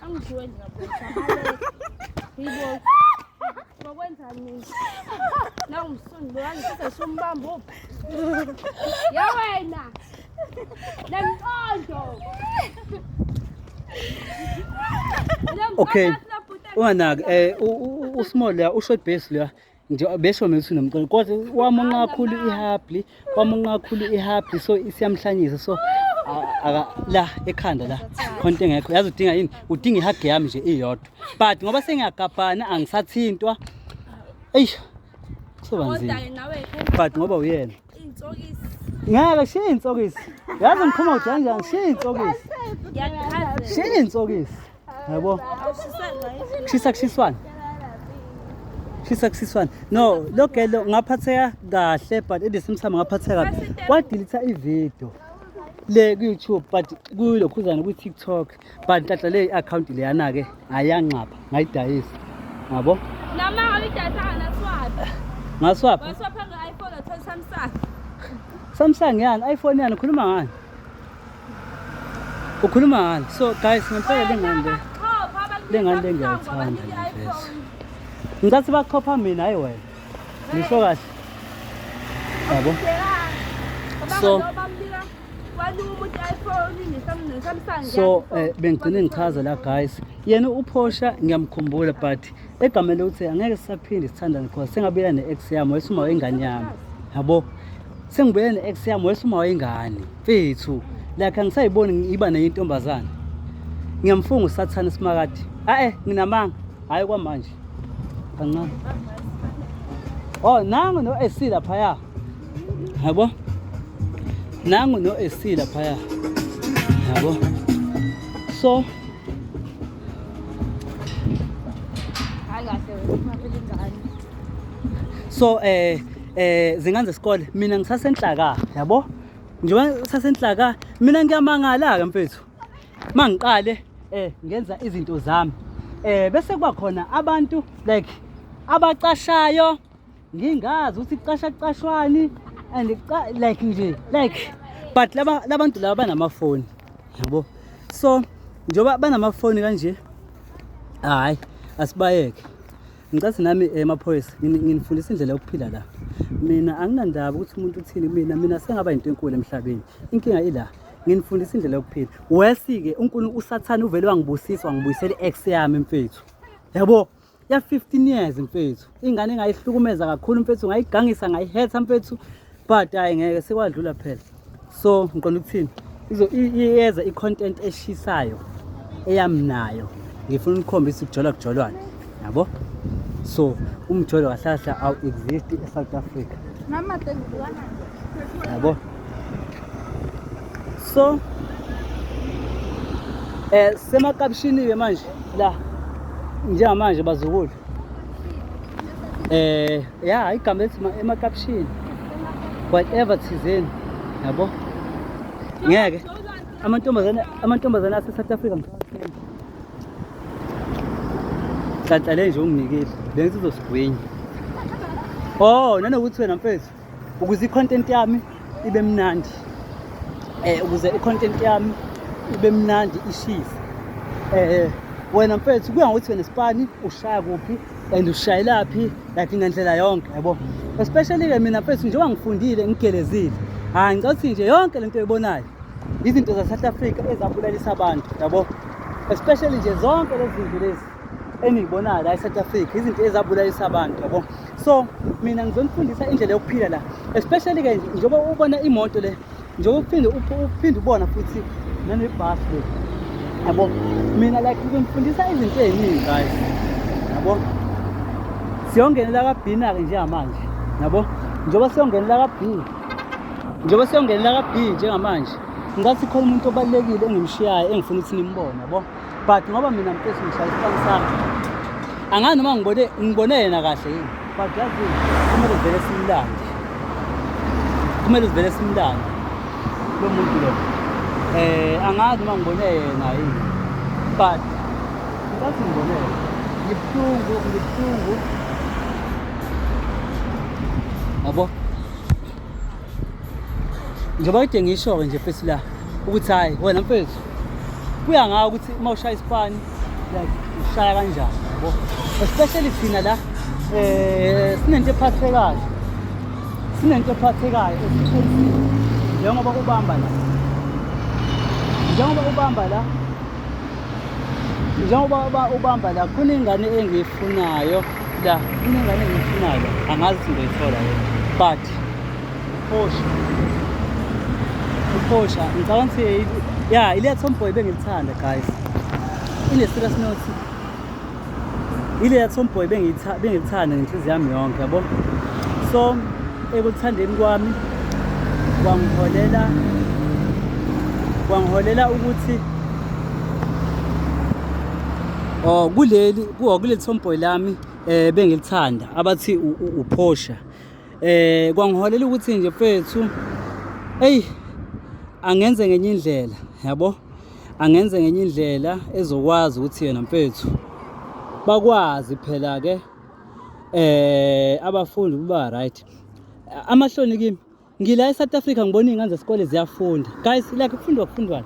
B: Angizwe nje ngapho. Yibo. Ngokwenzani mina? Nawumsundu lo angisiza shombamba uphi? Ya wena. Lemqondo.
A: Okay. Unganaki uSmall la ushort base la nje besho mina ukuthi unomqondo kodwa wamunqa kakhulu ihabli, wamunqa kakhulu ihabli, so isiyamhlanyisa, so la ekhanda la khona into engekho. Yazi udinga yini? Udinga ihug yami nje iyodwa, but ngoba sengiyagabhana angisathintwa, eish, kuzoba nzima, but ngoba uyena ngeke shiya iy'nsokisi. Yazi ngiphuma kude kanjani? Shiya iy'nsokisi, shiya iy'nsokisi, yabo. Kushisa kushiswana, kushisa kushiswana. No, lo gelo ngaphatheka kahle, but at the same time ngaphatheka kabi. Wadelete ividiyo le ku-YouTube, but kulokhuzana kwi-TikTok, but nhlanhla le i-akhawunti leyana-ke ayanxapha, ngayidayisa, yabo.
B: Nama uyidayisa ngaswapha.
A: Ngaswapha.
B: Waswapha nge-iPhone wathola Samsung.
A: Samsung yani, iPhone yani, ukhuluma ngani? Ukhuluma ngani? So guys, ngempela lengane le, lengane le ngiyayithanda mfethu. Ngicathi bachopha mina, hayi wena. Ngisho kahle. Yabo. So bengigcine ngichaza la guys. Yena uPhosha ngiyamkhumbula, but egameni lokuthi angeke sisaphinde sithandane because sengabuyela ne-ex yami, wayesuma wengane yami. Yabo. Sengibuyele ne-ex yami, wayesuma wengane. Mfethu, like angisayiboni ngiba nenye intombazane. Ngiyamfunga uSathane simakade. Ah nginamanga. Hayi kwamanje. Kancane. Oh, nangu no AC laphaya. Yabo? Nangu no AC laphaya. Yabo? So
D: Hayi kahle wena, phela ingane.
A: So zingane zesikole, mina ngisasenhlaka, yabo? Njengoba ngisasenhlaka, mina ngiyamangala ke mfethu. Mangiqale ngenza izinto zami. Bese kuba khona abantu like abacashayo, ngingazi ukuthi kucasha kucashwani and like nje like, but laba labantu laba banamafoni, yabo. So njengoba banamafoni kanje, hayi asibayeke. Ngicathi nami emaphoyisa nginifundisa indlela yokuphila la. Mina anginandaba ukuthi umuntu uthini kumina, mina sengaba into enkulu emhlabeni. Inkinga ila, nginifundisa indlela yokuphila. Wesi-ke uNkulunkulu uSathane uvele wangibusisa, wangibuyisela i-ex yami mfethu. Yabo, ya 15 years mfethu. Ingane engayihlukumeza kakhulu mfethu, ngayigangisa, ngayihetha mfethu, but hayi ngeke sekwadlula phela. So ngiqonda ukuthini? Iyeza i-content eshisayo eyami nayo. Ngifuna ukukhombisa ukujola kujolwane. Yabo? So umjolo kahle kahle awu exist e-South Africa.
D: Mama tengibukana.
A: Yabo? So semakapishini ke manje la njengamanje bazukulu. Ya igama elithi emakapishini. Whatever thizeni. Yabo? Ngeke amantombazane ase South Africa nhlanhla le nje unginikile, bengithi uzosigwinya. Oh, nanokuthi wena mfethu, ukuze i-content yami ibe mnandi, ukuze i-content yami ibe mnandi ishise, wena mfethu kuya ngokuthi wena sipani ushaya kuphi and ushayelaphi, like ngendlela yonke, yabo. Especially ke mina mfethu njengoba ngifundile ngigelezile, hayi ngicela ukuthi nje yonke lento oyibonayo izinto za-South Africa ezabulalisa abantu, yabo. Especially nje zonke lezi zinto lezi eniyibonayo la e-South Africa, izinto ezabulalisa abantu, yabo. So mina ngizonifundisa indlela yokuphila la, especially ke njengoba ubona imoto le, njengoba uphinde ubona futhi nanebhasi le, yabo. Mina like ngizonifundisa izinto ey'ningi guys, yabo. Siyongenela ka-B na-ke njengamanje, yabo. Njengoba siyongenela ka-B, njengoba siyongenela ka-B njengamanje, ngathi khona umuntu obalulekile engimshiyayo engifuna ukuthi nimbone, yabo. But ngoba mina mfethu ngishaya isipani sami, angazi noma ngibone yena kahle yini, but yazi kumele sivele simlande, kumele sivele simlande lo muntu lo. Angazi noma ngibone yena yini, but ngathi ngibone yena. Ngibuhlungu, ngibuhlungu, yabo. Njengoba kade ngisho-ke nje mfethu la ukuthi hhayi wena mfethu kuya ngawo ukuthi uma ushaya isipani like ushaya kanjani, yabo. Especially thina la Sinento ephathekayo, sinento ephathekayo esiphezulu njengoba ubamba la, njengoba ubamba la, njengoba ubamba la, kunengane engiyifunayo la, kunengane engiyifunayo la, angazi ukuthi ngizoyithola yini, but Porsche, uPorsche ngicabanga ukuthi ya ile tomboy bengilithanda guys, ine-serious note ile tomboy bengilithanda ngenhliziyo yami yonke, yabo. So ekuthandeni kwami kwangiholela ukuthi oh kuleli kuleli tomboy lami bengilithanda abathi uPorsche, kwangiholela ukuthi nje mfethu hey angenze ngenye indlela, yabo, angenze ngenye indlela ezokwazi ukuthi yena mfethu bakwazi phela ke abafundi kuba right. Amahloni kimi ngila eSouth Africa, ngibona iy'ngane zesikole ziyafunda guys, like kufundwa kufundwana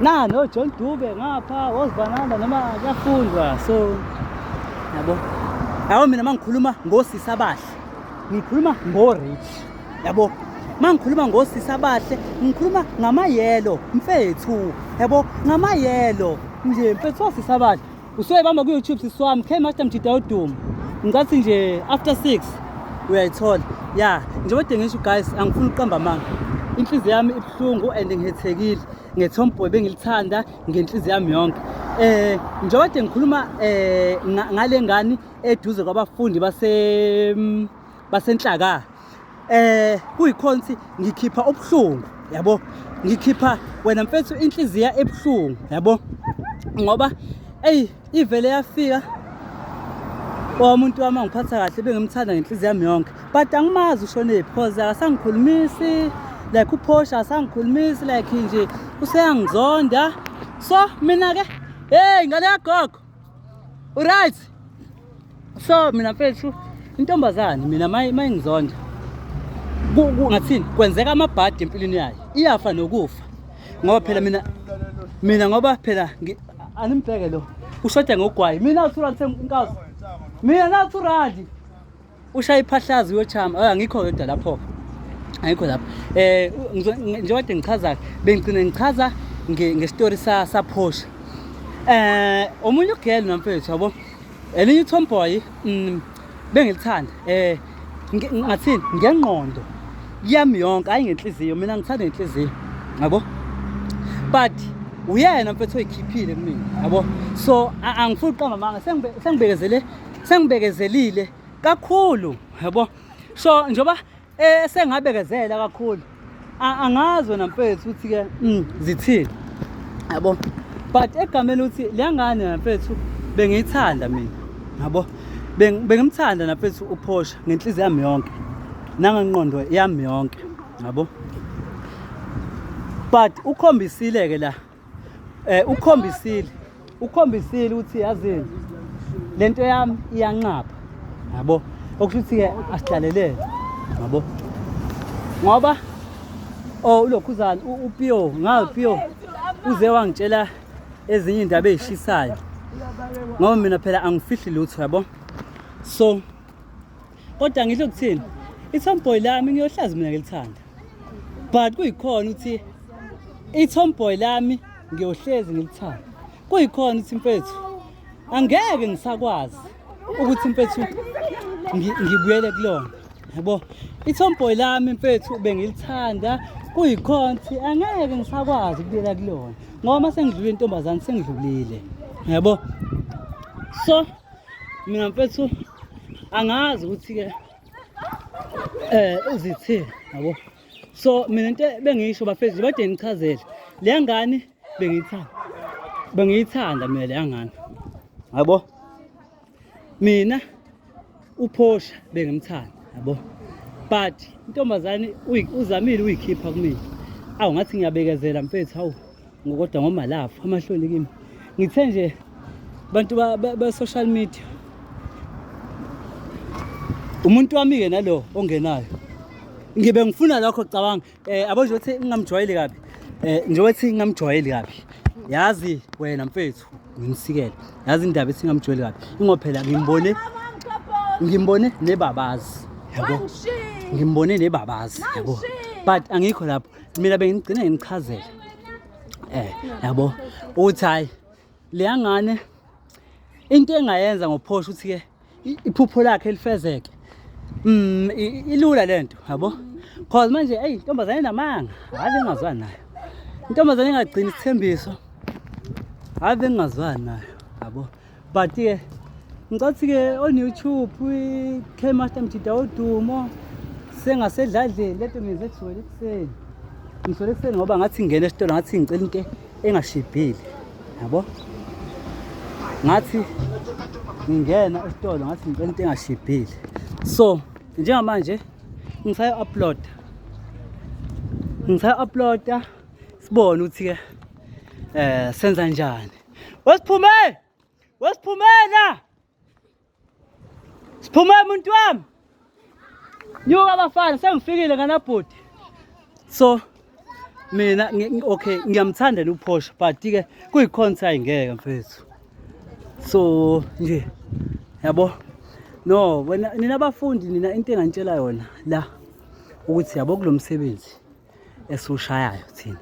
A: na no John Dube ngapha wozibananda noma kuyafundwa. So yabo, yabo mina mangikhuluma ngosisi abahle ngikhuluma ngo-rich, yabo, mangikhuluma ngosisi abahle ngikhuluma ngamayelo mfethu, yabo, ngamayelo nje mfethu, osisi abahle usuyoyibamba ku-YouTube sisi wami K Master Mjida udumo, ngicathi nje after 6 uyayithola. Ya, njengoba ngisho guys, angifuni ukuqamba amanga, inhliziyo yami ibuhlungu and ngihethekile nge-tomboy bengilithanda ngenhliziyo yami yonke. Njengoba kade ngikhuluma ngale ngane eduze kwabafundi base basenhlaka, kuyikhona ukuthi ngikhipha ubuhlungu, yabo, ngikhipha wena mfethu inhliziyo ebuhlungu, yabo, ngoba ey ivele yafika omuntu wami angiphatha kahle bengimthanda ngenhliziyo yami yonke, but angimazi ushonephi because akasangikhulumisi, like uPorsche asangikhulumisi, like nje useyangizonda. So mina ke, hey ngane yagogo, uright? So mina mfethu intombazane mina mayingizonda ngathini, kwenzeka amabhadi empilweni yayo, iyafa nokufa, ngoba phela mina ngoba phela animbheke lo ushoda ngogwayi, mina 2 rand inkazi, mina na 2 rand ushaya iphahlazi uyochama. Angikho kodwa lapho, angikho lapho. Njengoba ngichaza bengigcine ngichaza nge-story sa Porsche, omunye ugirl namfethu, yabo, elinye itomboy bengilithanda, ngathini, ngengqondo yami yonke, hayi ngenhliziyo, mina ngithanda ngenhliziyo, yabo, but uyena mfethu oyikhiphile kumina, yabo. So angifuni ukuqamba amanga, sengibekezele, sengibekezelile kakhulu, yabo. So njengoba sengabekezela kakhulu, angazi wena mfethu ukuthi ke zithini, yabo, but egameni ukuthi leya ngane mfethu bengiyithanda mina, yabo, bengimthanda nafethu uPorsche ngenhliziyo yami yonke nangengqondo yami yonke, yabo, but ukhombisile ke la, ukhombisile ukuthi yazini lento yami iyanxapha, yabo, okusho ukuthi ke asidlalelele, yabo, ngoba oh ulokhuzana uPio ngayo Pio uze wangitshela ezinye indaba ezishisayo, ngoba mina phela angifihli lutho, yabo. So kodwa ngisho kuthini, i-tomboy lami ngiyohlazi mina ngilithanda, but kuyikhona ukuthi i-tomboy lami ngiyohlezi ngilithanda, kuyikhona ukuthi mfethu angeke ngisakwazi ukuthi mfethu ngibuyele kulona, yabo. I-tomboy lami mfethu bengilithanda, kuyikhona ukuthi angeke ngisakwazi ukubuyela kulona, ngoba uma sengidlulile intombazane sengidlulile, yabo. So mina mfethu angazi ukuthi-ke uzithini, yabo. So mina into bengisho bafethu, bade ngichazele leya ngane bengiyithanda, bengiyithanda mina leya ngane, yabo. Mina uPorsche bengimthanda, yabo, but intombazane uzamile uyikhipha kumina. Awu ngathi ngiyabekezela mfethu, hawu ngokodwa ngomalafu amahloni kimi, ngithe nje bantu ba social media, umuntu wami-ke nalo ongenayo ngibe ngifuna lokho, cabanga abo nje uthi ngingamjwayeli kabi, njengoba ethi ngingamjwayeli kabi, yazi wena mfethu nginisikele, yazi indaba ethi ngingamjwayeli kabi ingoba phela ngimbone. Ngimbone nebabazi. Yabo. Ngimbone nebabazi, yabo. But angikho lapho. Mina bengigcina nginichazela. Yabo. Uthi hayi leya ngane into engayenza ngophosha ukuthi ke iphupho lakhe lifezeke. Ilula lento, yabo. Cause manje hey intombazane enamanga, hayi bengazwani nayo. Intombazane engagcini isithembiso. Hayi bengazwani nayo, yabo. But ke ngicathi ke on YouTube i-K Master Mjida wodumo sengasedladleni lento ngize kusukela ekuseni. Ngisole ekuseni ngoba ngathi ngingena esitolo ngathi ngicela into engashibhile. Yabo? Ngathi ngingena esitolo ngathi ngicela into engashibhile. So njengamanje ngisayo upload. Ngisayo uploada sibone ukuthi ke senza njani. Wesiphume! Wesiphumela! Siphume muntu wami. Nyuka abafana sengifikile nganabhuti. So mina okay ngiyamthanda uPhosha but ke kuyikhonsa ayingeke mfethu. So nje yabo no wena nina abafundi nina into engantshela yona la ukuthi yabo kulomsebenzi esiwushayayo thina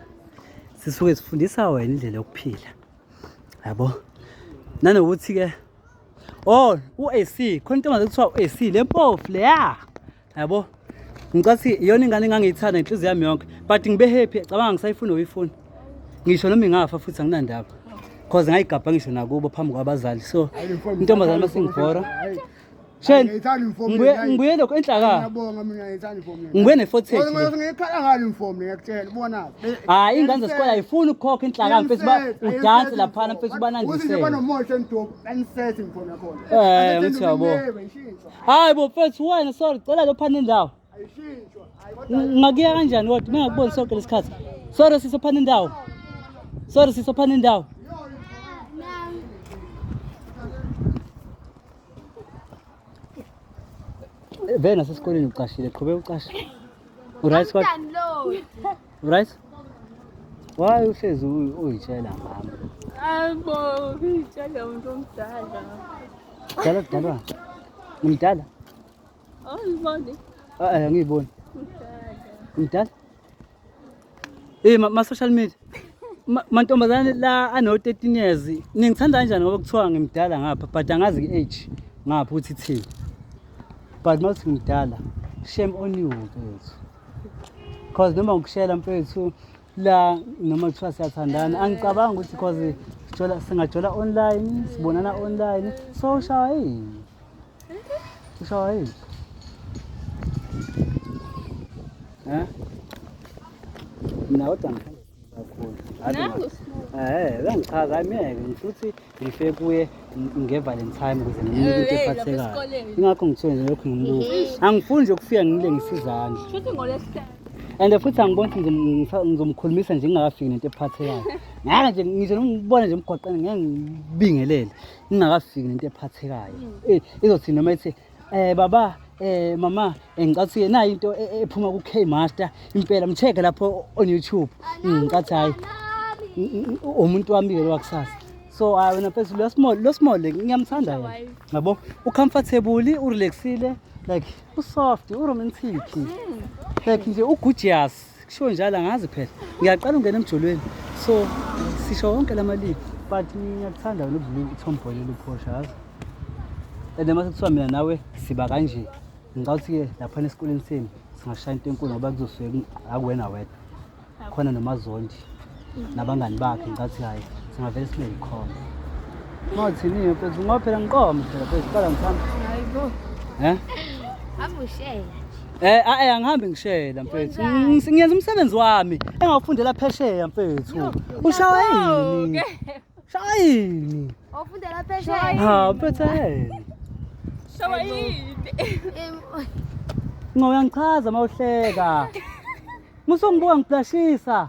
A: sisuke sifundisa wena indlela yokuphila yabo nanokuthi ke oh u-AC khona intombazane kuthiwa u-AC le mpofu leya yabo ngicathi iyona ingane engangiyithanda inhliziyo yami yonke but ngibe happy cabanga ngisayifuna uyifuna ngisho noma ingafa futhi anginandaba cause ngayigabha ngisho nakubo phambi kwabazali so intombazane masingibhora Shane ngibuye lokho enhlaka
E: Ngiyabonga mina ngiyithanda ifomu.
A: Ngibuye ne-fortage.
E: Ngikhala ngalo ifomu ngiyakutshela ubona.
A: Hayi ingane zesikole ayifuni ukukhokha inhlaka mfethu ba udanse laphana mfethu banandise.
E: Uthi banomoya endobo anisethe ifomu yakhona.
A: Ngithi yabo. Hayi bo mfethu wena sorry cela lo phana indawo.
E: Ayishintshwa.
A: Ngakuya kanjani kodwa mengakuboni sonke lesikhathi. Sorry sisi ophana indawo. Sorry sisi ophana indawo. Vele nasesikoleni ucashile, qhubeka ucashe. Uright kodwa? Uright? Why uhlezi uyitshela ngami?
B: Hayibo, uyitshela umuntu omdala.
A: Mdala kudalwa. Ngimdala?
B: Awuyiboni?
A: Eh, angiyiboni. Mdala. Eh, ma social media. Mantombazane la ano 13 years ningithanda kanjani ngoba kuthiwa ngimdala ngapha but angazi i-age ngapha ukuthi ithini. But mawuthi ngimdala shame on you mfethu. Cause noma ngikushela mfethu la noma kuthiwa siyathandana angicabanga ukuthi cause sijola singajola online sibonana online so ushawa yini? Ushawa yini? Eh? Mina kodwa ngithanda kakhulu. Uyangichaza hayi miyeke ngifuna ukuthi ngifike kuye nge-Valentine ukuze ngimnike into ephathekayo. Ingakho ngithiwe nje lokhu ngimbuka. Angifuni nje ukufika ngilengise izandla.
B: Shuthi ngolwesihlanu.
A: And futhi angiboni ukuthi ngizomkhulumisa nje ngingakafiki nento ephathekayo. Ngeke nje ngisho noma ngibona nje emgwaqeni ngeke ngibingelele ngingakafiki nento ephathekayo. Izothi noma ithi baba mama ngicathi nayi into ephuma ku K Master impela mcheck lapho on YouTube. Ngicathi hayi umuntu wami ke lo wakusasa. So hayi wena mfethu lo small ngiyamthanda yena. Yabo ucomfortable urelaxile like usoft uromantic. Like nje ugorgeous kusho njalo angazi phela. Ngiyaqala ungena emjolweni. So sisho wonke lamalimi but ngiyakuthanda wena ubululu utomboy loluphosha yazi. And mase kuthiwa mina nawe siba kanje ngicathi ke lapha esikoleni senu singashaya into enkulu ngoba kuzosuke akuwena wedwa khona noMazondi nabangani bakhe ngicathi hayi singavele sibe yikhona. Mawuthini mfethu ngoba phela ngiqoma phela mfethu qala ngihamba.
B: Hayibo.
A: Eh?
D: Hamba ushela.
A: Angihambi ngishela mfethu. Ngiyenza umsebenzi wami engawufundela phesheya mfethu. Ushawa yini? Ushawa yini?
D: Ofundela phesheya.
A: Ha, mfethu yini?
B: Shawa yini?
A: Ngo uyangichaza mawuhleka. Musungibuka ngiblashisa.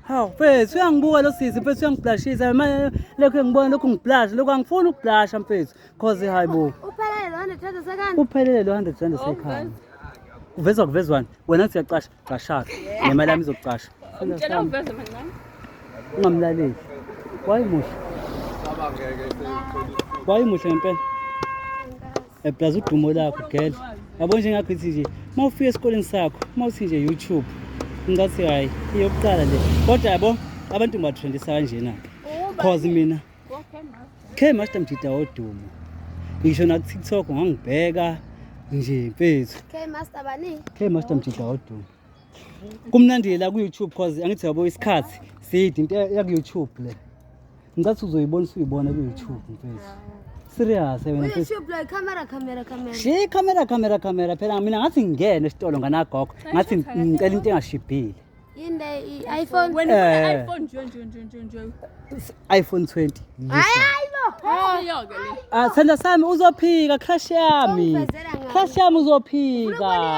A: Hawu mfethu uyangibuka lo sisi mfethu uyangiblashisa manje lokho ngibona lokhu ngiblasha lokho angifuni ukublasha mfethu cause hayibo
D: Uphelele lo 100 rand sekhanda.
A: uphelele lo 100 rand sekhaya. Kuvezwa kuvezwani wena uthi uyacasha cashaka nemali yami izokucasha.
B: Ngitshela uveze mancane.
A: Ungamlaleli. Wayimuhle. Wayimuhle ngempela. Plus udumo lakho girl. Yabo nje ngakho ithi nje uma ufika esikoleni sakho, uma uthi nje YouTube, ngathi hayi iyokuqala le. Kodwa yabo abantu ngibatrendisa kanjena ke. Cause mina K Master Mjida wodumo. Ngisho na TikTok ungangibheka nje mfethu.
D: K Master bani?
A: K Master Mjida wodumo. Kumnandi la ku YouTube cause angithi yabo isikhathi side into ya ku YouTube le. Ngicathi uzoyibona usuyibona ku YouTube mfethu. Serious wena mfethu.
D: YouTube lo camera camera camera.
A: Shi camera camera camera phela mina ngathi ngingene esitolo nganagogo ngathi ngicela into engashibhile.
D: Yini le i-iPhone?
B: Wena ufuna
A: Eh.
B: iPhone nje nje nje nje nje.
A: iPhone 20.
D: Hayi hayibo.
B: Iyo-ke le.
A: Ah, sithanda sami uzophika crush yami.
D: Ungivezela ngani?
A: Crush yami uzophika.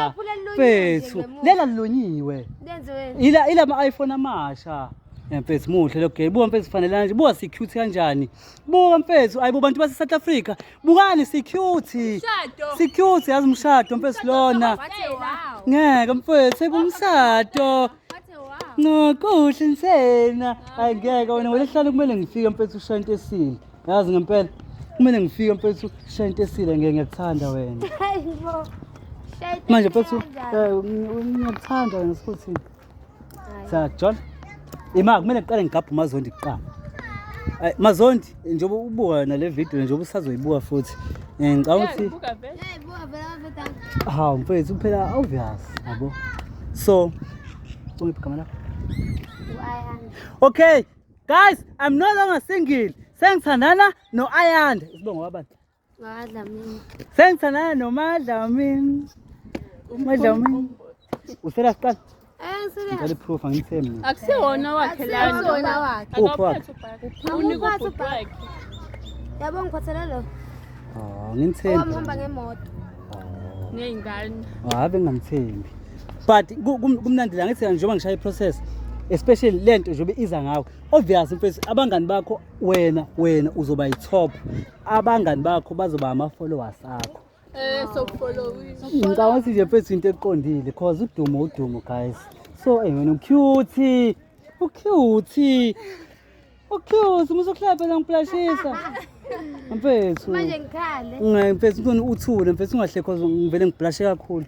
D: Ufuna ukubona iphula lilunyiwe nje
A: Mfethu,
D: ngemuva.
A: lela lilunyiwe.
D: Lenze wena.
A: Ila ila ama iPhone amasha. Eh, Mfethu muhle lo girl. Buka mfethu fanelana nje. Buka si cute kanjani. Buka mfethu, ayibo bantu base South Africa. Bukani si cute.
B: Umshado.
A: Si cute yazi umshado mfethu lona. Ngeke mfethu, ayibo umshado. No, kuhle nsena. Hayi ngeke wena ngolesihlanu kumele ngifike mfethu ushaya into esile. Yazi ngempela kumele ngifike mfethu ushaya into esile ngeke ngiyakuthanda wena.
D: Hayibo. Shayita
A: Manje mfethu
D: kanjani?
A: ngiyakuthanda wena futhi. Sa John. Ima kumele ngiqale ngigabhe uMazondi kuqala. Ay Mazondi njengoba ubuka nale video njengoba usazoyibuka futhi. Ngicabanga ukuthi
B: Buka vele.
D: Hey, buka vele amafethu.
A: hawu mfethu phela obvious yabo. So ungiphi igama lakho?
D: U-Ayanda.
A: Okay, guys, I'm no longer single. Sengithandana no-Ayanda. Isibongo wabani?
D: Ngadlamini.
A: Sengithandana noMadlamini. Madlamini. Usela siqala?
D: Eh,
A: Ngicela
D: ngicela.
A: i-proof angithembi mina.
B: Akusiwona wakhe lana.
D: Akusiwona wakhe.
A: Uphi wakhe?
B: Unika
D: Awuphathi
B: ubhuti wakhe.
D: Yabo ngiphathele lo.
A: Oh, ngimthembi.
D: Owamhamba ngemoto.
B: Ney'ngane.
A: Ave ngingamthembi. But kumnandi la ngithi njengoba ngishaya i-process especially lento njengoba iza ngawe. Obvious mfethu abangani bakho wena uzoba yi-top. Abangani bakho bazoba ama-followers akho.
B: Sokufollowile.
A: Ngicabanga ukuthi nje mfethu into eqondile cause udumo guys. So hey wena ucute. Ucute. Ucute musukuhlala phela ngiplashisa. Mfethu.
D: Manje ngikhale.
A: Ungayi mfethu ngicela uthule mfethu ungahle cause ngivele ngiblashe kakhulu.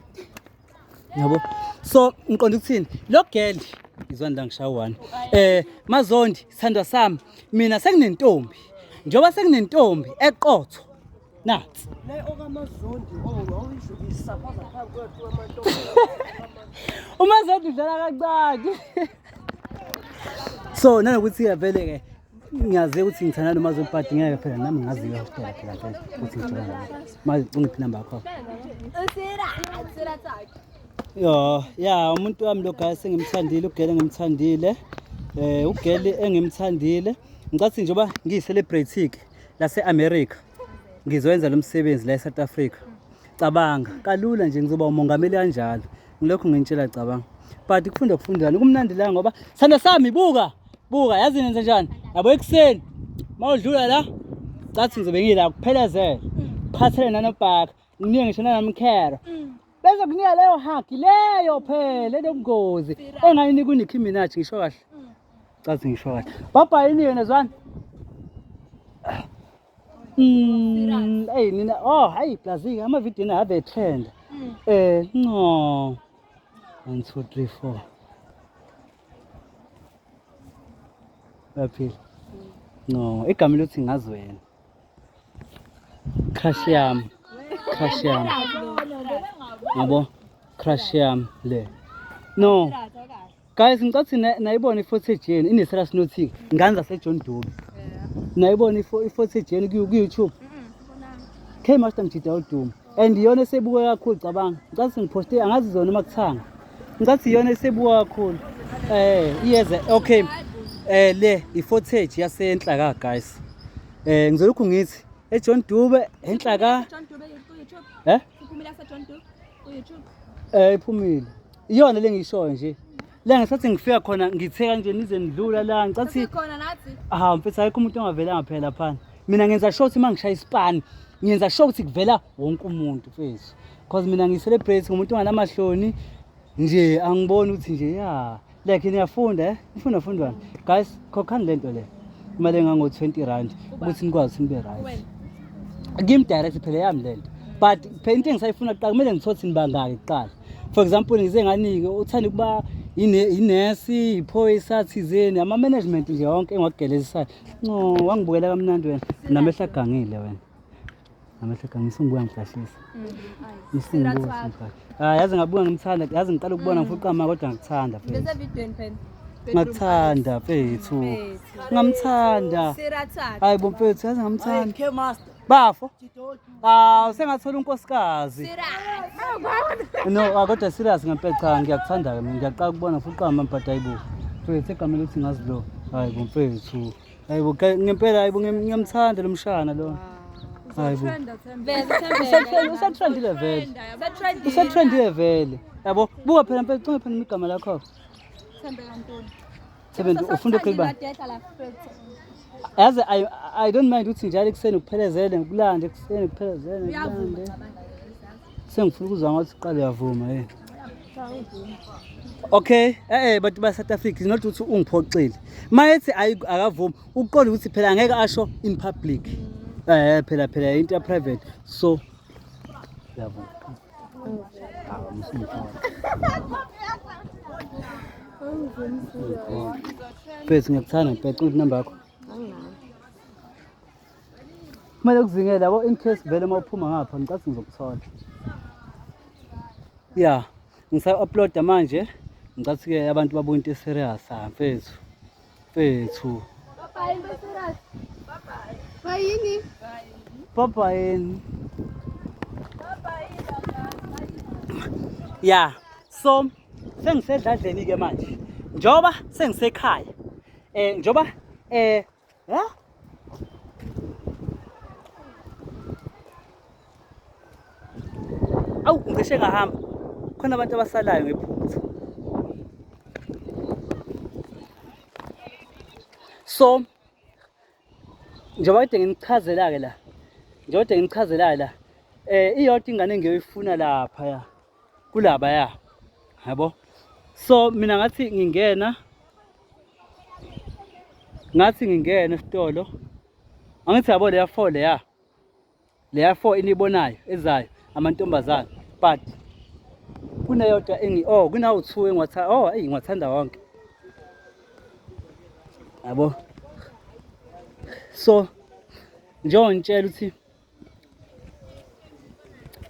A: Yabo. So ngiqonda ukuthini? Lo girl izwani la ngishaya one. Mazondi sithandwa sami mina sekunentombi. Njengoba sekunentombi eqotho. Nansi.
C: Le okamazondi owawuyisho isaphaza phambi kwethu amantombi.
A: UMazondi udlala kancane. So nanokuthi ke vele ke ngiyazi ukuthi ngithanda noMazondi but ngeke phela nami ngaziyo hostela phela vele ukuthi ngijula naye. Manje ungiphi inamba yakho?
D: Usira, usira tsakhe.
A: Yo, ya umuntu wami lo guys engimthandile, ugele engimthandile. Ugele engimthandile. Ngicathi njengoba ngiyi-celebrity ke lase America. Ngizoyenza lo msebenzi la eSouth Africa. Cabanga, kalula nje ngizoba umongameli kanjalo. Ngilokhu ngintshela cabanga. But kufunda kufundana kumnandi la ngoba sithanda sami buka. Buka yazi nenze njani? Yabo ekuseni mawudlula la cathi ngizobe ngila kuphelezela. Phathele nanobhaka, nginike ngisho nanamkhero. Bese kunika leyo hug leyo phela enobungozi engayinika uNicki Minaj ngisho kahle. Cathi ngisho kahle. Bye yini yena zwana? Hey nina oh hayi plus ama video na have a trend. No. 1 2 3 4. Baphila. No, igama lothi ngazi wena. Crush yami. Crush yami. Yabo? Crush yami le. No. Guys, ngicathi nayibona i-footage yenu ine-serious note ngane zase-John Dube. Nayibona i-footage yenu ku-YouTube. K Master Mjida udumo. And iyona esebuka kakhulu cabanga. Ngicathi ngiphoste angazi zona uma kuthanga. Ngicathi iyona esebuka kakhulu. Iyeza okay. Le i-footage yasenhlaka guys. Ngizolokhu ngithi eJohn Dube enhlaka
B: John Dube ku-YouTube.
A: eh
B: Iphumile yase John Dube ku-YouTube.
A: Iphumile. Iyona le ngishoyo nje. La ngesikhathi ngifika khona ngithe kanje nize nidlula la ngicathi
B: Sikhona nathi.
A: hawu mfethu ayikho umuntu ongavelanga phela laphana. Mina ngenza sure ukuthi uma ngishaya isipani ngenza sure ukuthi kuvela wonke umuntu mfethu. Because mina ngi-celebrate ngumuntu onganamahloni nje angiboni ukuthi nje ya like niyafunda nifunda fundwana. Guys khokhani lento le. Imali engango 20 rand ukuthi nikwazi ukuthi nibe right. Kimi direct phela yami lento. But phela into engisayifuna kuqala kumele ngithole ukuthi nibangaki kuqala. For example ngize nganike uthanda ukuba inesi, iphoyisa thizeni, ama-management nje yonke engiwagelezisayo. Nco, wangibukela kamnandi wena. Namehlo agangile wena. Namehlo agangile usungibuka ngihlashisa. Isingibuka Ah, yazi ngabuka ngimthanda, yazi ngiqala ukubona ngifuqa ama kodwa ngikuthanda mfethu.
D: Bese vidweni phela.
A: Ngakuthanda mfethu. Ngamthanda.
D: Sirathatha.
A: Hayi bo mfethu, yazi ngamthanda.
C: K master.
A: Bafo. Ah, usengathola unkosikazi. No, ah, kodwa serious ngempela cha ngiyakuthanda ke mina ngiyaqala ukubona fuqa mama but hayibo. Mfethu egameni lokuthi ngazi lo. Hayibo mfethu. Hayibo ngempela hayibo ngiyamthanda lo mshana lo. Hayibo. Usatrendile vele. Usatrendile vele. Yabo, buka phela mfethu, cinga phela igama lakho.
D: Thembeka Ntoni.
A: Thembeka ufunda grade bani? Yazi I don't mind ukuthi njalo ekuseni ngikuphelezele ngikulande ekuseni ngikuphelezele ngikulande. Sengifuna ukuzwa ngathi uqale uyavuma hey. Okay, bantu ba South Africa is not ukuthi ungiphoxile. Mayethi akavumi, uqonda ukuthi phela angeke asho in public. Phela phela into ya private. So uyavuma. Mfethu ngiyakuthanda ngempela, cela inamba yakho. Kumele kuzingele yabo in case vele uma uphuma ngapha ngicathi ngizokuthola. Ya, ngisa-uploada manje. Ngicathi-ke abantu babuka into e-serious ah mfethu. Mfethu.
D: Bayini?
A: Bye-bye. Ya, so sengisedladleni ke manje. Njoba sengisekhaya. Njoba ha? Awu ngishe ngahamba. Khona abantu abasalayo ngephutha. So njengoba kade nginichazela-ke la, njengoba kade nginichazela-ke la, iyodwa ingane engiyoyifuna lapha ya, kulaba ya, yabo. So mina ngathi ngingena, esitolo, angithi yabo leya 4 leya, leya 4 eniyibonayo ezayo amantombazane, but kuneyodwa engi, oh kunawu 2 engiwathanda, oh eyi ngiwathanda wonke. Yabo. So njengoba ngitshela ukuthi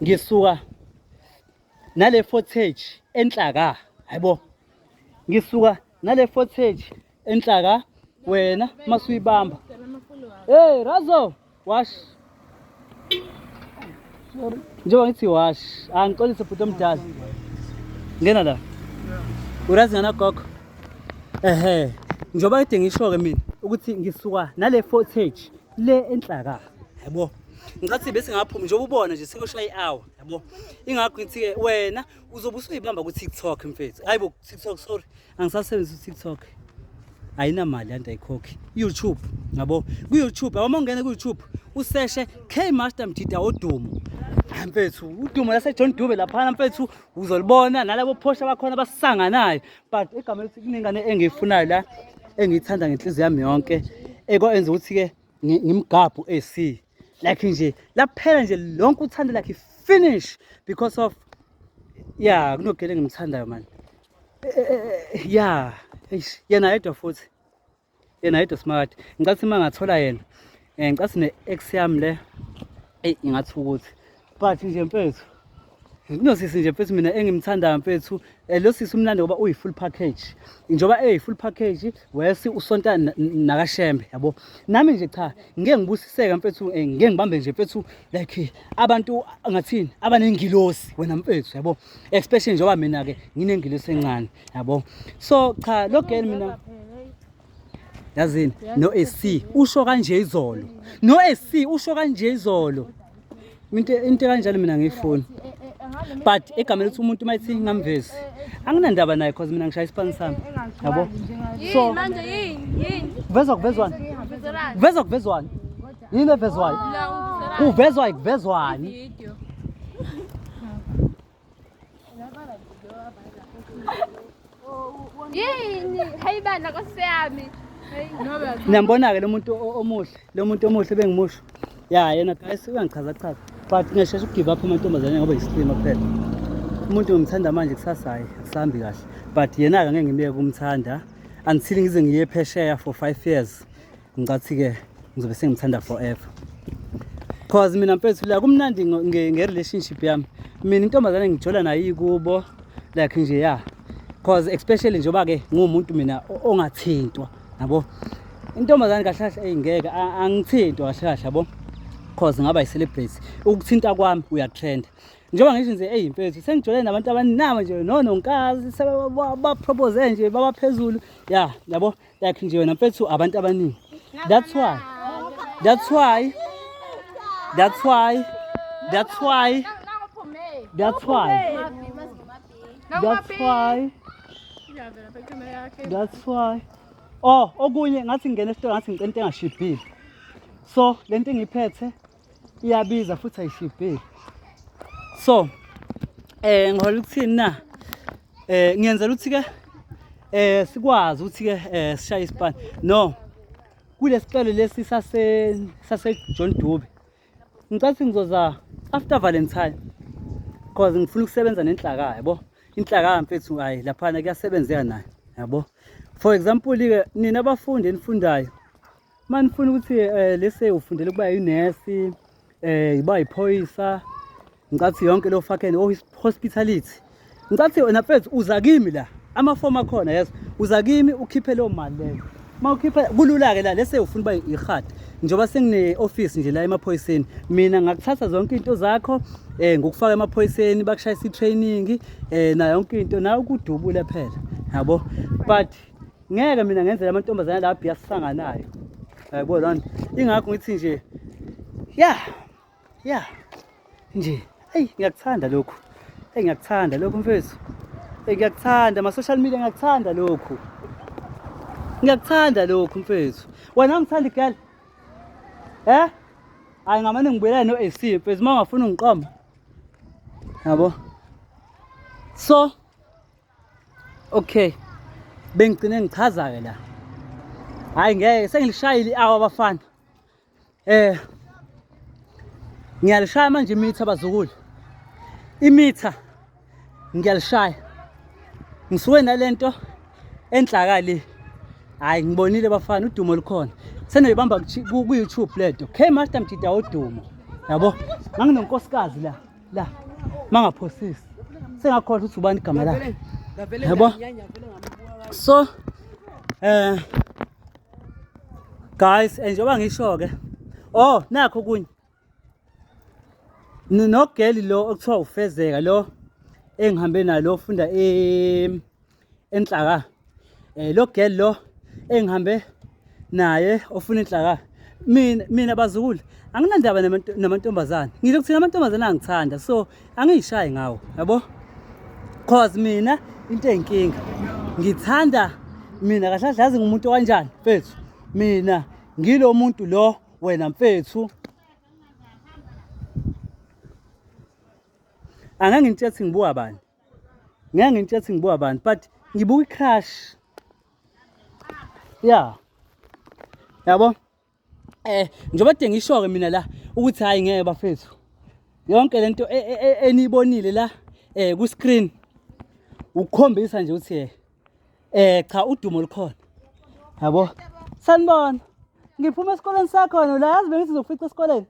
A: ngisuka nale footage enhlaka, hayibo. Ngisuka nale footage enhlaka wena masuyibamba. Hey Razo, wash. Sorry. Njengoba ngithi wash, angixolise bhuti omdala. Ngena la. Urazi ngana gogo. Ehhe, njengoba kade ngisho ke mina ukuthi ngisuka nale footage le enhlaka, yabo. Ngicathi bese ngaphuma njengoba ubona nje sekushaya i-hour, yabo. Ingakho ngithi ke wena uzobe usuyibamba ku TikTok mfethu. Hayibo TikTok, sorry. Angisasebenzisi u-TikTok. Ayinamali yanto ayikhokhi. YouTube, yabo. Ku YouTube, yabo uma ungena ku YouTube useshe K Master Mjida wodumo. Hayi mfethu, udumo lase John Dube laphana mfethu uzolibona nalabo phosha bakhona basanganayo. But igama lithi kunengane engiyifunayo la engiyithanda ngenhliziyo yami yonke ekwenza ukuthi ke ngimgabhu AC. Like nje laphela nje lonke uthando like finish because of yeah kunogele engimthandayo man. Yeah, eish yena yedwa futhi. Yena yedwa smart. Ngicathi uma ngathola yena, ngicathi ne ex yami le ingathi ukuthi but nje mfethu kunosisi nje mfethu mina engimthandayo mfethu, lo sisi umnandi ngoba uyi full package. Njengoba eyi full package wesi usonta nakashembe yabo. Nami nje cha ngeke ngibusiseke mfethu, ngeke ngibambe nje mfethu like abantu ngathini abanengilosi wena mfethu yabo. Especially njengoba mina ke nginengilosi encane yabo. So cha lo girl mina yazini no AC usho kanje izolo. No AC usho kanje izolo. Into kanjalo mina ngiyifuni. But igama lithi umuntu mayithi ngamvezi anginandaba naye because mina ngishaya isipani sami yabo. So
B: manje yini yini
A: kuvezwa kuvezwani? Kuvezwa kuvezwani? Yini evezwayo? Kuvezwa kuvezwani?
B: Video.
D: Yini? Hayi bana nkosi yami.
A: Niyambona ke lo muntu omuhle, lo muntu omuhle bengimusho. Ya yena guys uyangichaza chaza. But ngiyashesha ukugive up amantombazane ngoba yisilima phela. Umuntu ngimthanda manje kusasa hayi akusambi kahle. But yena-ke ngeke ngimyeke ukumthanda until ngize ngiye phesheya for 5 years. Ngicathi-ke ngizobe sengimthanda forever. Cause mina mfethu la kumnandi nge-relationship yami. Mina intombazane ngijola nayo ikubo like nje ya. Cause especially njengoba-ke ngiwumuntu mina ongathintwa yabo. Intombazane kahle kahle eyi ngeke angithintwa kahle kahle yabo. Cause ngaba yi-celebrity. Ukuthinta kwami uyatrend. Njengoba ngisho nje eyi mfethu sengijole nabantu abaninama nje nononkazi sebapropose nje babaphezulu. Ya yabo like nje wena mfethu abantu abaningi. That's why. That's why. That's why. That's why. That's why. That's why. That's why. Oh, okunye ngathi ngingena esitolo ngathi ngicela into engashibhile. So, lento engiphethe iyabiza futhi ayishibhile. So, ngihola ukuthini na? Ngiyenzela ukuthi ke sikwazi ukuthi ke sishaye isipani. No. Kulesicelo lesi sase John Dube. Ngicathi ngizoza after Valentine. Because ngifuna ukusebenza nenhlaka yabo. Inhlaka mfethu hayi laphana kuyasebenzeka nayo yabo. For example ke nina abafundi enifundayo manifuna ukuthi lese ufundele ukuba yinesi iba yiphoyisa ngicathi yonke lo fucking hospitality. Ngicathi wena mfethu uza kimi la amafomu akhona yes uza kimi ukhiphe leyo mali leyo. Mawukhipha kulula ke la lese ufuna uba ihadi njengoba sengine office nje la emaphoyiseni mina ngakuthatha zonke into zakho ngokufaka emaphoyiseni bakushayisa i-training nayo yonke into nawe ukudubule phela yabo. But ngeke mina ngenzele amantombazane la biyasanganayo yabo lona ingakho ngithi nje ya nje hey ngiyakuthanda lokhu hey ngiyakuthanda lokhu mfethu hey ngiyakuthanda ma social media ngiyakuthanda lokhu ngiyakuthanda lokhu mfethu. Wena ungithanda girl hayi ngamane ngibuyela no AC mfethu uma ungafuni ungiqoma yabo. So okay bengigcine ngichaza ke la hayi ngeke sengilishayile i-hour abafana ngiyalishaya manje imitha bazukulu imitha ngiyalishaya ngisuke nalento enhlaka le hayi ngibonile bafana udumo lukhona senoyibamba ku YouTube lento K Master Mjida udumo yabo. Nganginonkosikazi la mangaphosisi sengakhohlwa ukuthi ubani igama lakhe yabo. So guys njengoba ngisho ke oh nakho kunye nogeli lo okuthiwa ufezeka lo engihambe nalo ofunda enhlaka lo girl lo engihambe naye ofuna inhlaka mina bazukulu anginandaba namantombazane ngile kuthina amantombazane angithanda so angiyishayi ngawo yabo. Cause mina into eyinkinga ngithanda mina kahle kahle yazi ngumuntu kanjani mfethu mina ngilo muntu lo wena mfethu angeke ngitshela ngibuka bani ngeke ngitshela ngibuka bani but ngibuka i-crush yeah yabo. Njengoba kade ngisho ke mina la ukuthi hayi ngeke bafethu yonke lento eniyibonile la ku screen ukukhombisa nje ukuthi cha udumo lukhona yabo. Sanibona ngiphuma esikoleni sakho la yazi bengithi uzokufica esikoleni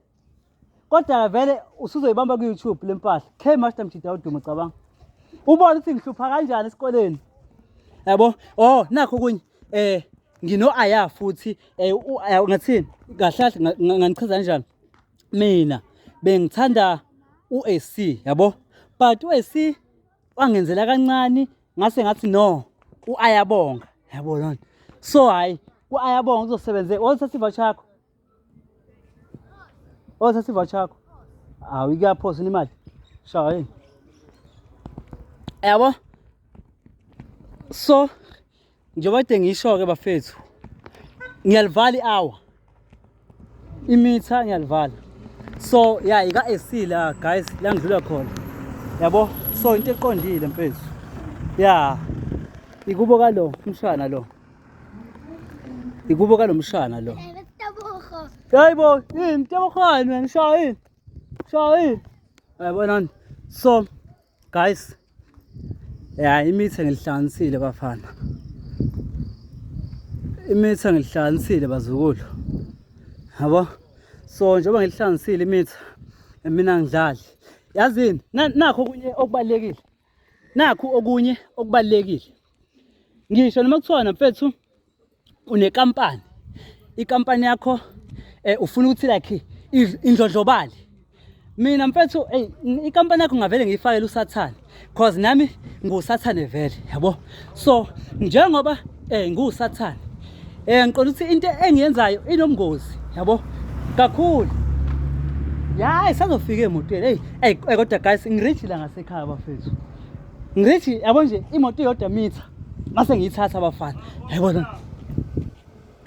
A: kodwa vele usuzoyibamba ku YouTube lempahla K Master Mjida udumo cabanga ubona ukuthi ngihlupha kanjani esikoleni yabo. Oh nakho kunye ngino aya futhi ngathini kahle kahle nganichaza kanjani mina bengithanda uAC yabo but uAC wangenzela kancane ngase ngathi no uayabonga yabo lona. So hayi uayabonga uzosebenzeka othatha ivoucher yakho othatha ivoucher yakho awu ikuyaphosa imali shaya yini yabo. So njengoba kade ngisho ke bafethu ngiyalivala i-hour imitha ngiyalivala. So yeah ika AC la guys la ngidlula khona yabo. So into eqondile mfethu yeah ikubo kalo umshana lo ikubo kalo mshana lo. Hayibo yini Tebogo wena ngishaya yini Shayini. Yabona. So guys, ya imitha ngilihlanganisile bafana. Imitha ngilihlanganisile bazukulu. Yabo? So njengoba ngilihlanganisile imitha mina ngidlali. Yazini nakho okunye okubalekile. Nakho okunye okubalekile. Ngisho noma kuthiwa mfethu unekampani ikampani yakho eh ufuna ukuthi like indlondlobale mina mfethu hey ikampani yakho ngavele ngiyifakele usathane cause nami ngusathane vele yabo so njengoba eh ngusathane eh ngiqonda ukuthi into engiyenzayo inomngozi yabo kakhulu ya isazofika emotweni hey hey kodwa guys ngirich la ngasekhaya bafethu Ngithi yabo nje imoto iyodwa mitha mase ngiyithatha abafana. Yayibona.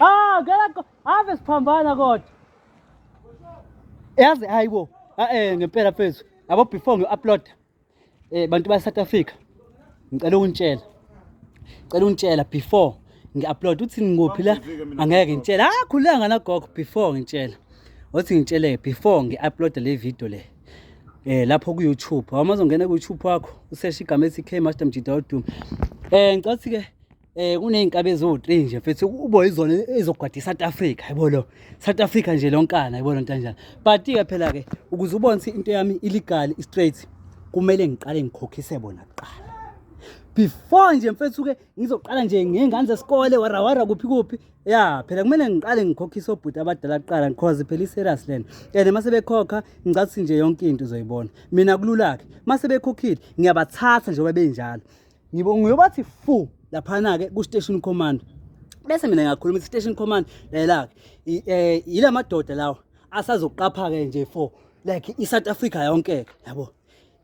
A: Ah, ngeke ave siphambana kodwa. Yazi hayibo. Eh ngempela mfethu. Yabo before ngi-upload eh bantu ba South Africa. Ngicela ukunitshela. Ngicela ukunitshela before ngi-upload uthi ngikuphi la angeke ngitshela. Ah khuleka nagogo before ngitshela. Othi ngitshele before ngi-upload le video le. Eh lapho ku YouTube. Awuma uzongena ku YouTube wakho useshe igama ethi K Master Mjida Wodumo. Eh ngicela ukuthi ke eh kuneyinkabi eziwu3 nje mfethu ubo izona ezogwada iSouth Africa yabo lo. South Africa nje lonkana yabo lonto kanjalo. But ke phela ke ukuze ubone ukuthi into yami illegal straight kumele ngiqale ngikhokhise bona kuqala. Before nje mfethu ke ngizoqala nje ngey'ngane zesikole warawara kuphi kuphi ya phela kumele ngiqale ngikhokhise obhuti abadala kuqala because phela i-serious lena and uma sebekhokha ngicathi nje yonke into uzoyibona mina kulula-ke uma sebekhokhile ngiyabathatha njengoba benjalo ngiyobathi fu laphana-ke ku-station command bese mina ngiyakhuluma i-station command lalela-ke um yila madoda lawa asazoqapha-ke nje for like i-South Africa yonke-ke yabo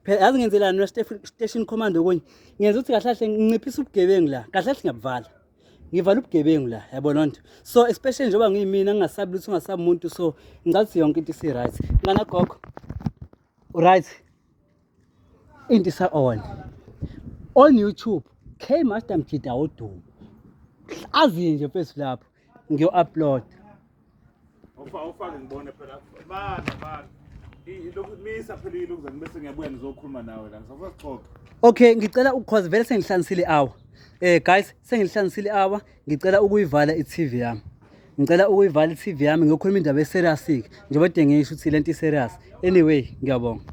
A: Phela yazi ngenzelani mina station command okunye. Ngenza ukuthi kahle kahle nginciphisa ubugebengu la. Kahle kahle ngiyabuvala. Ngivala ubugebengu la, yabo lonto. So especially njengoba ngiyimina ngingasabi lutho ngingasabi umuntu so ngicathi yonke into isi right. Ngana gogo. Right. Into isa on. On YouTube, K Master Mjida wodumo. Hlaziye nje mfethu lapho. Ngiyo upload.
F: Awufake ngibone phela. Bana bana. Lokhu misa phela ilokhu bese ngiyabuya ngizokhuluma nawe la. Ngisafuna sixoxe.
A: Okay, ngicela ukukhoza vele sengihlanganisile hour. Eh guys, sengihlanganisile hour, ngicela ukuyivala i-TV yami. Ngicela ukuyivala i-TV yami ngiyokhuluma indaba e-serious ke. Njengoba kade ngisho ukuthi lento i-serious. Anyway, ngiyabonga.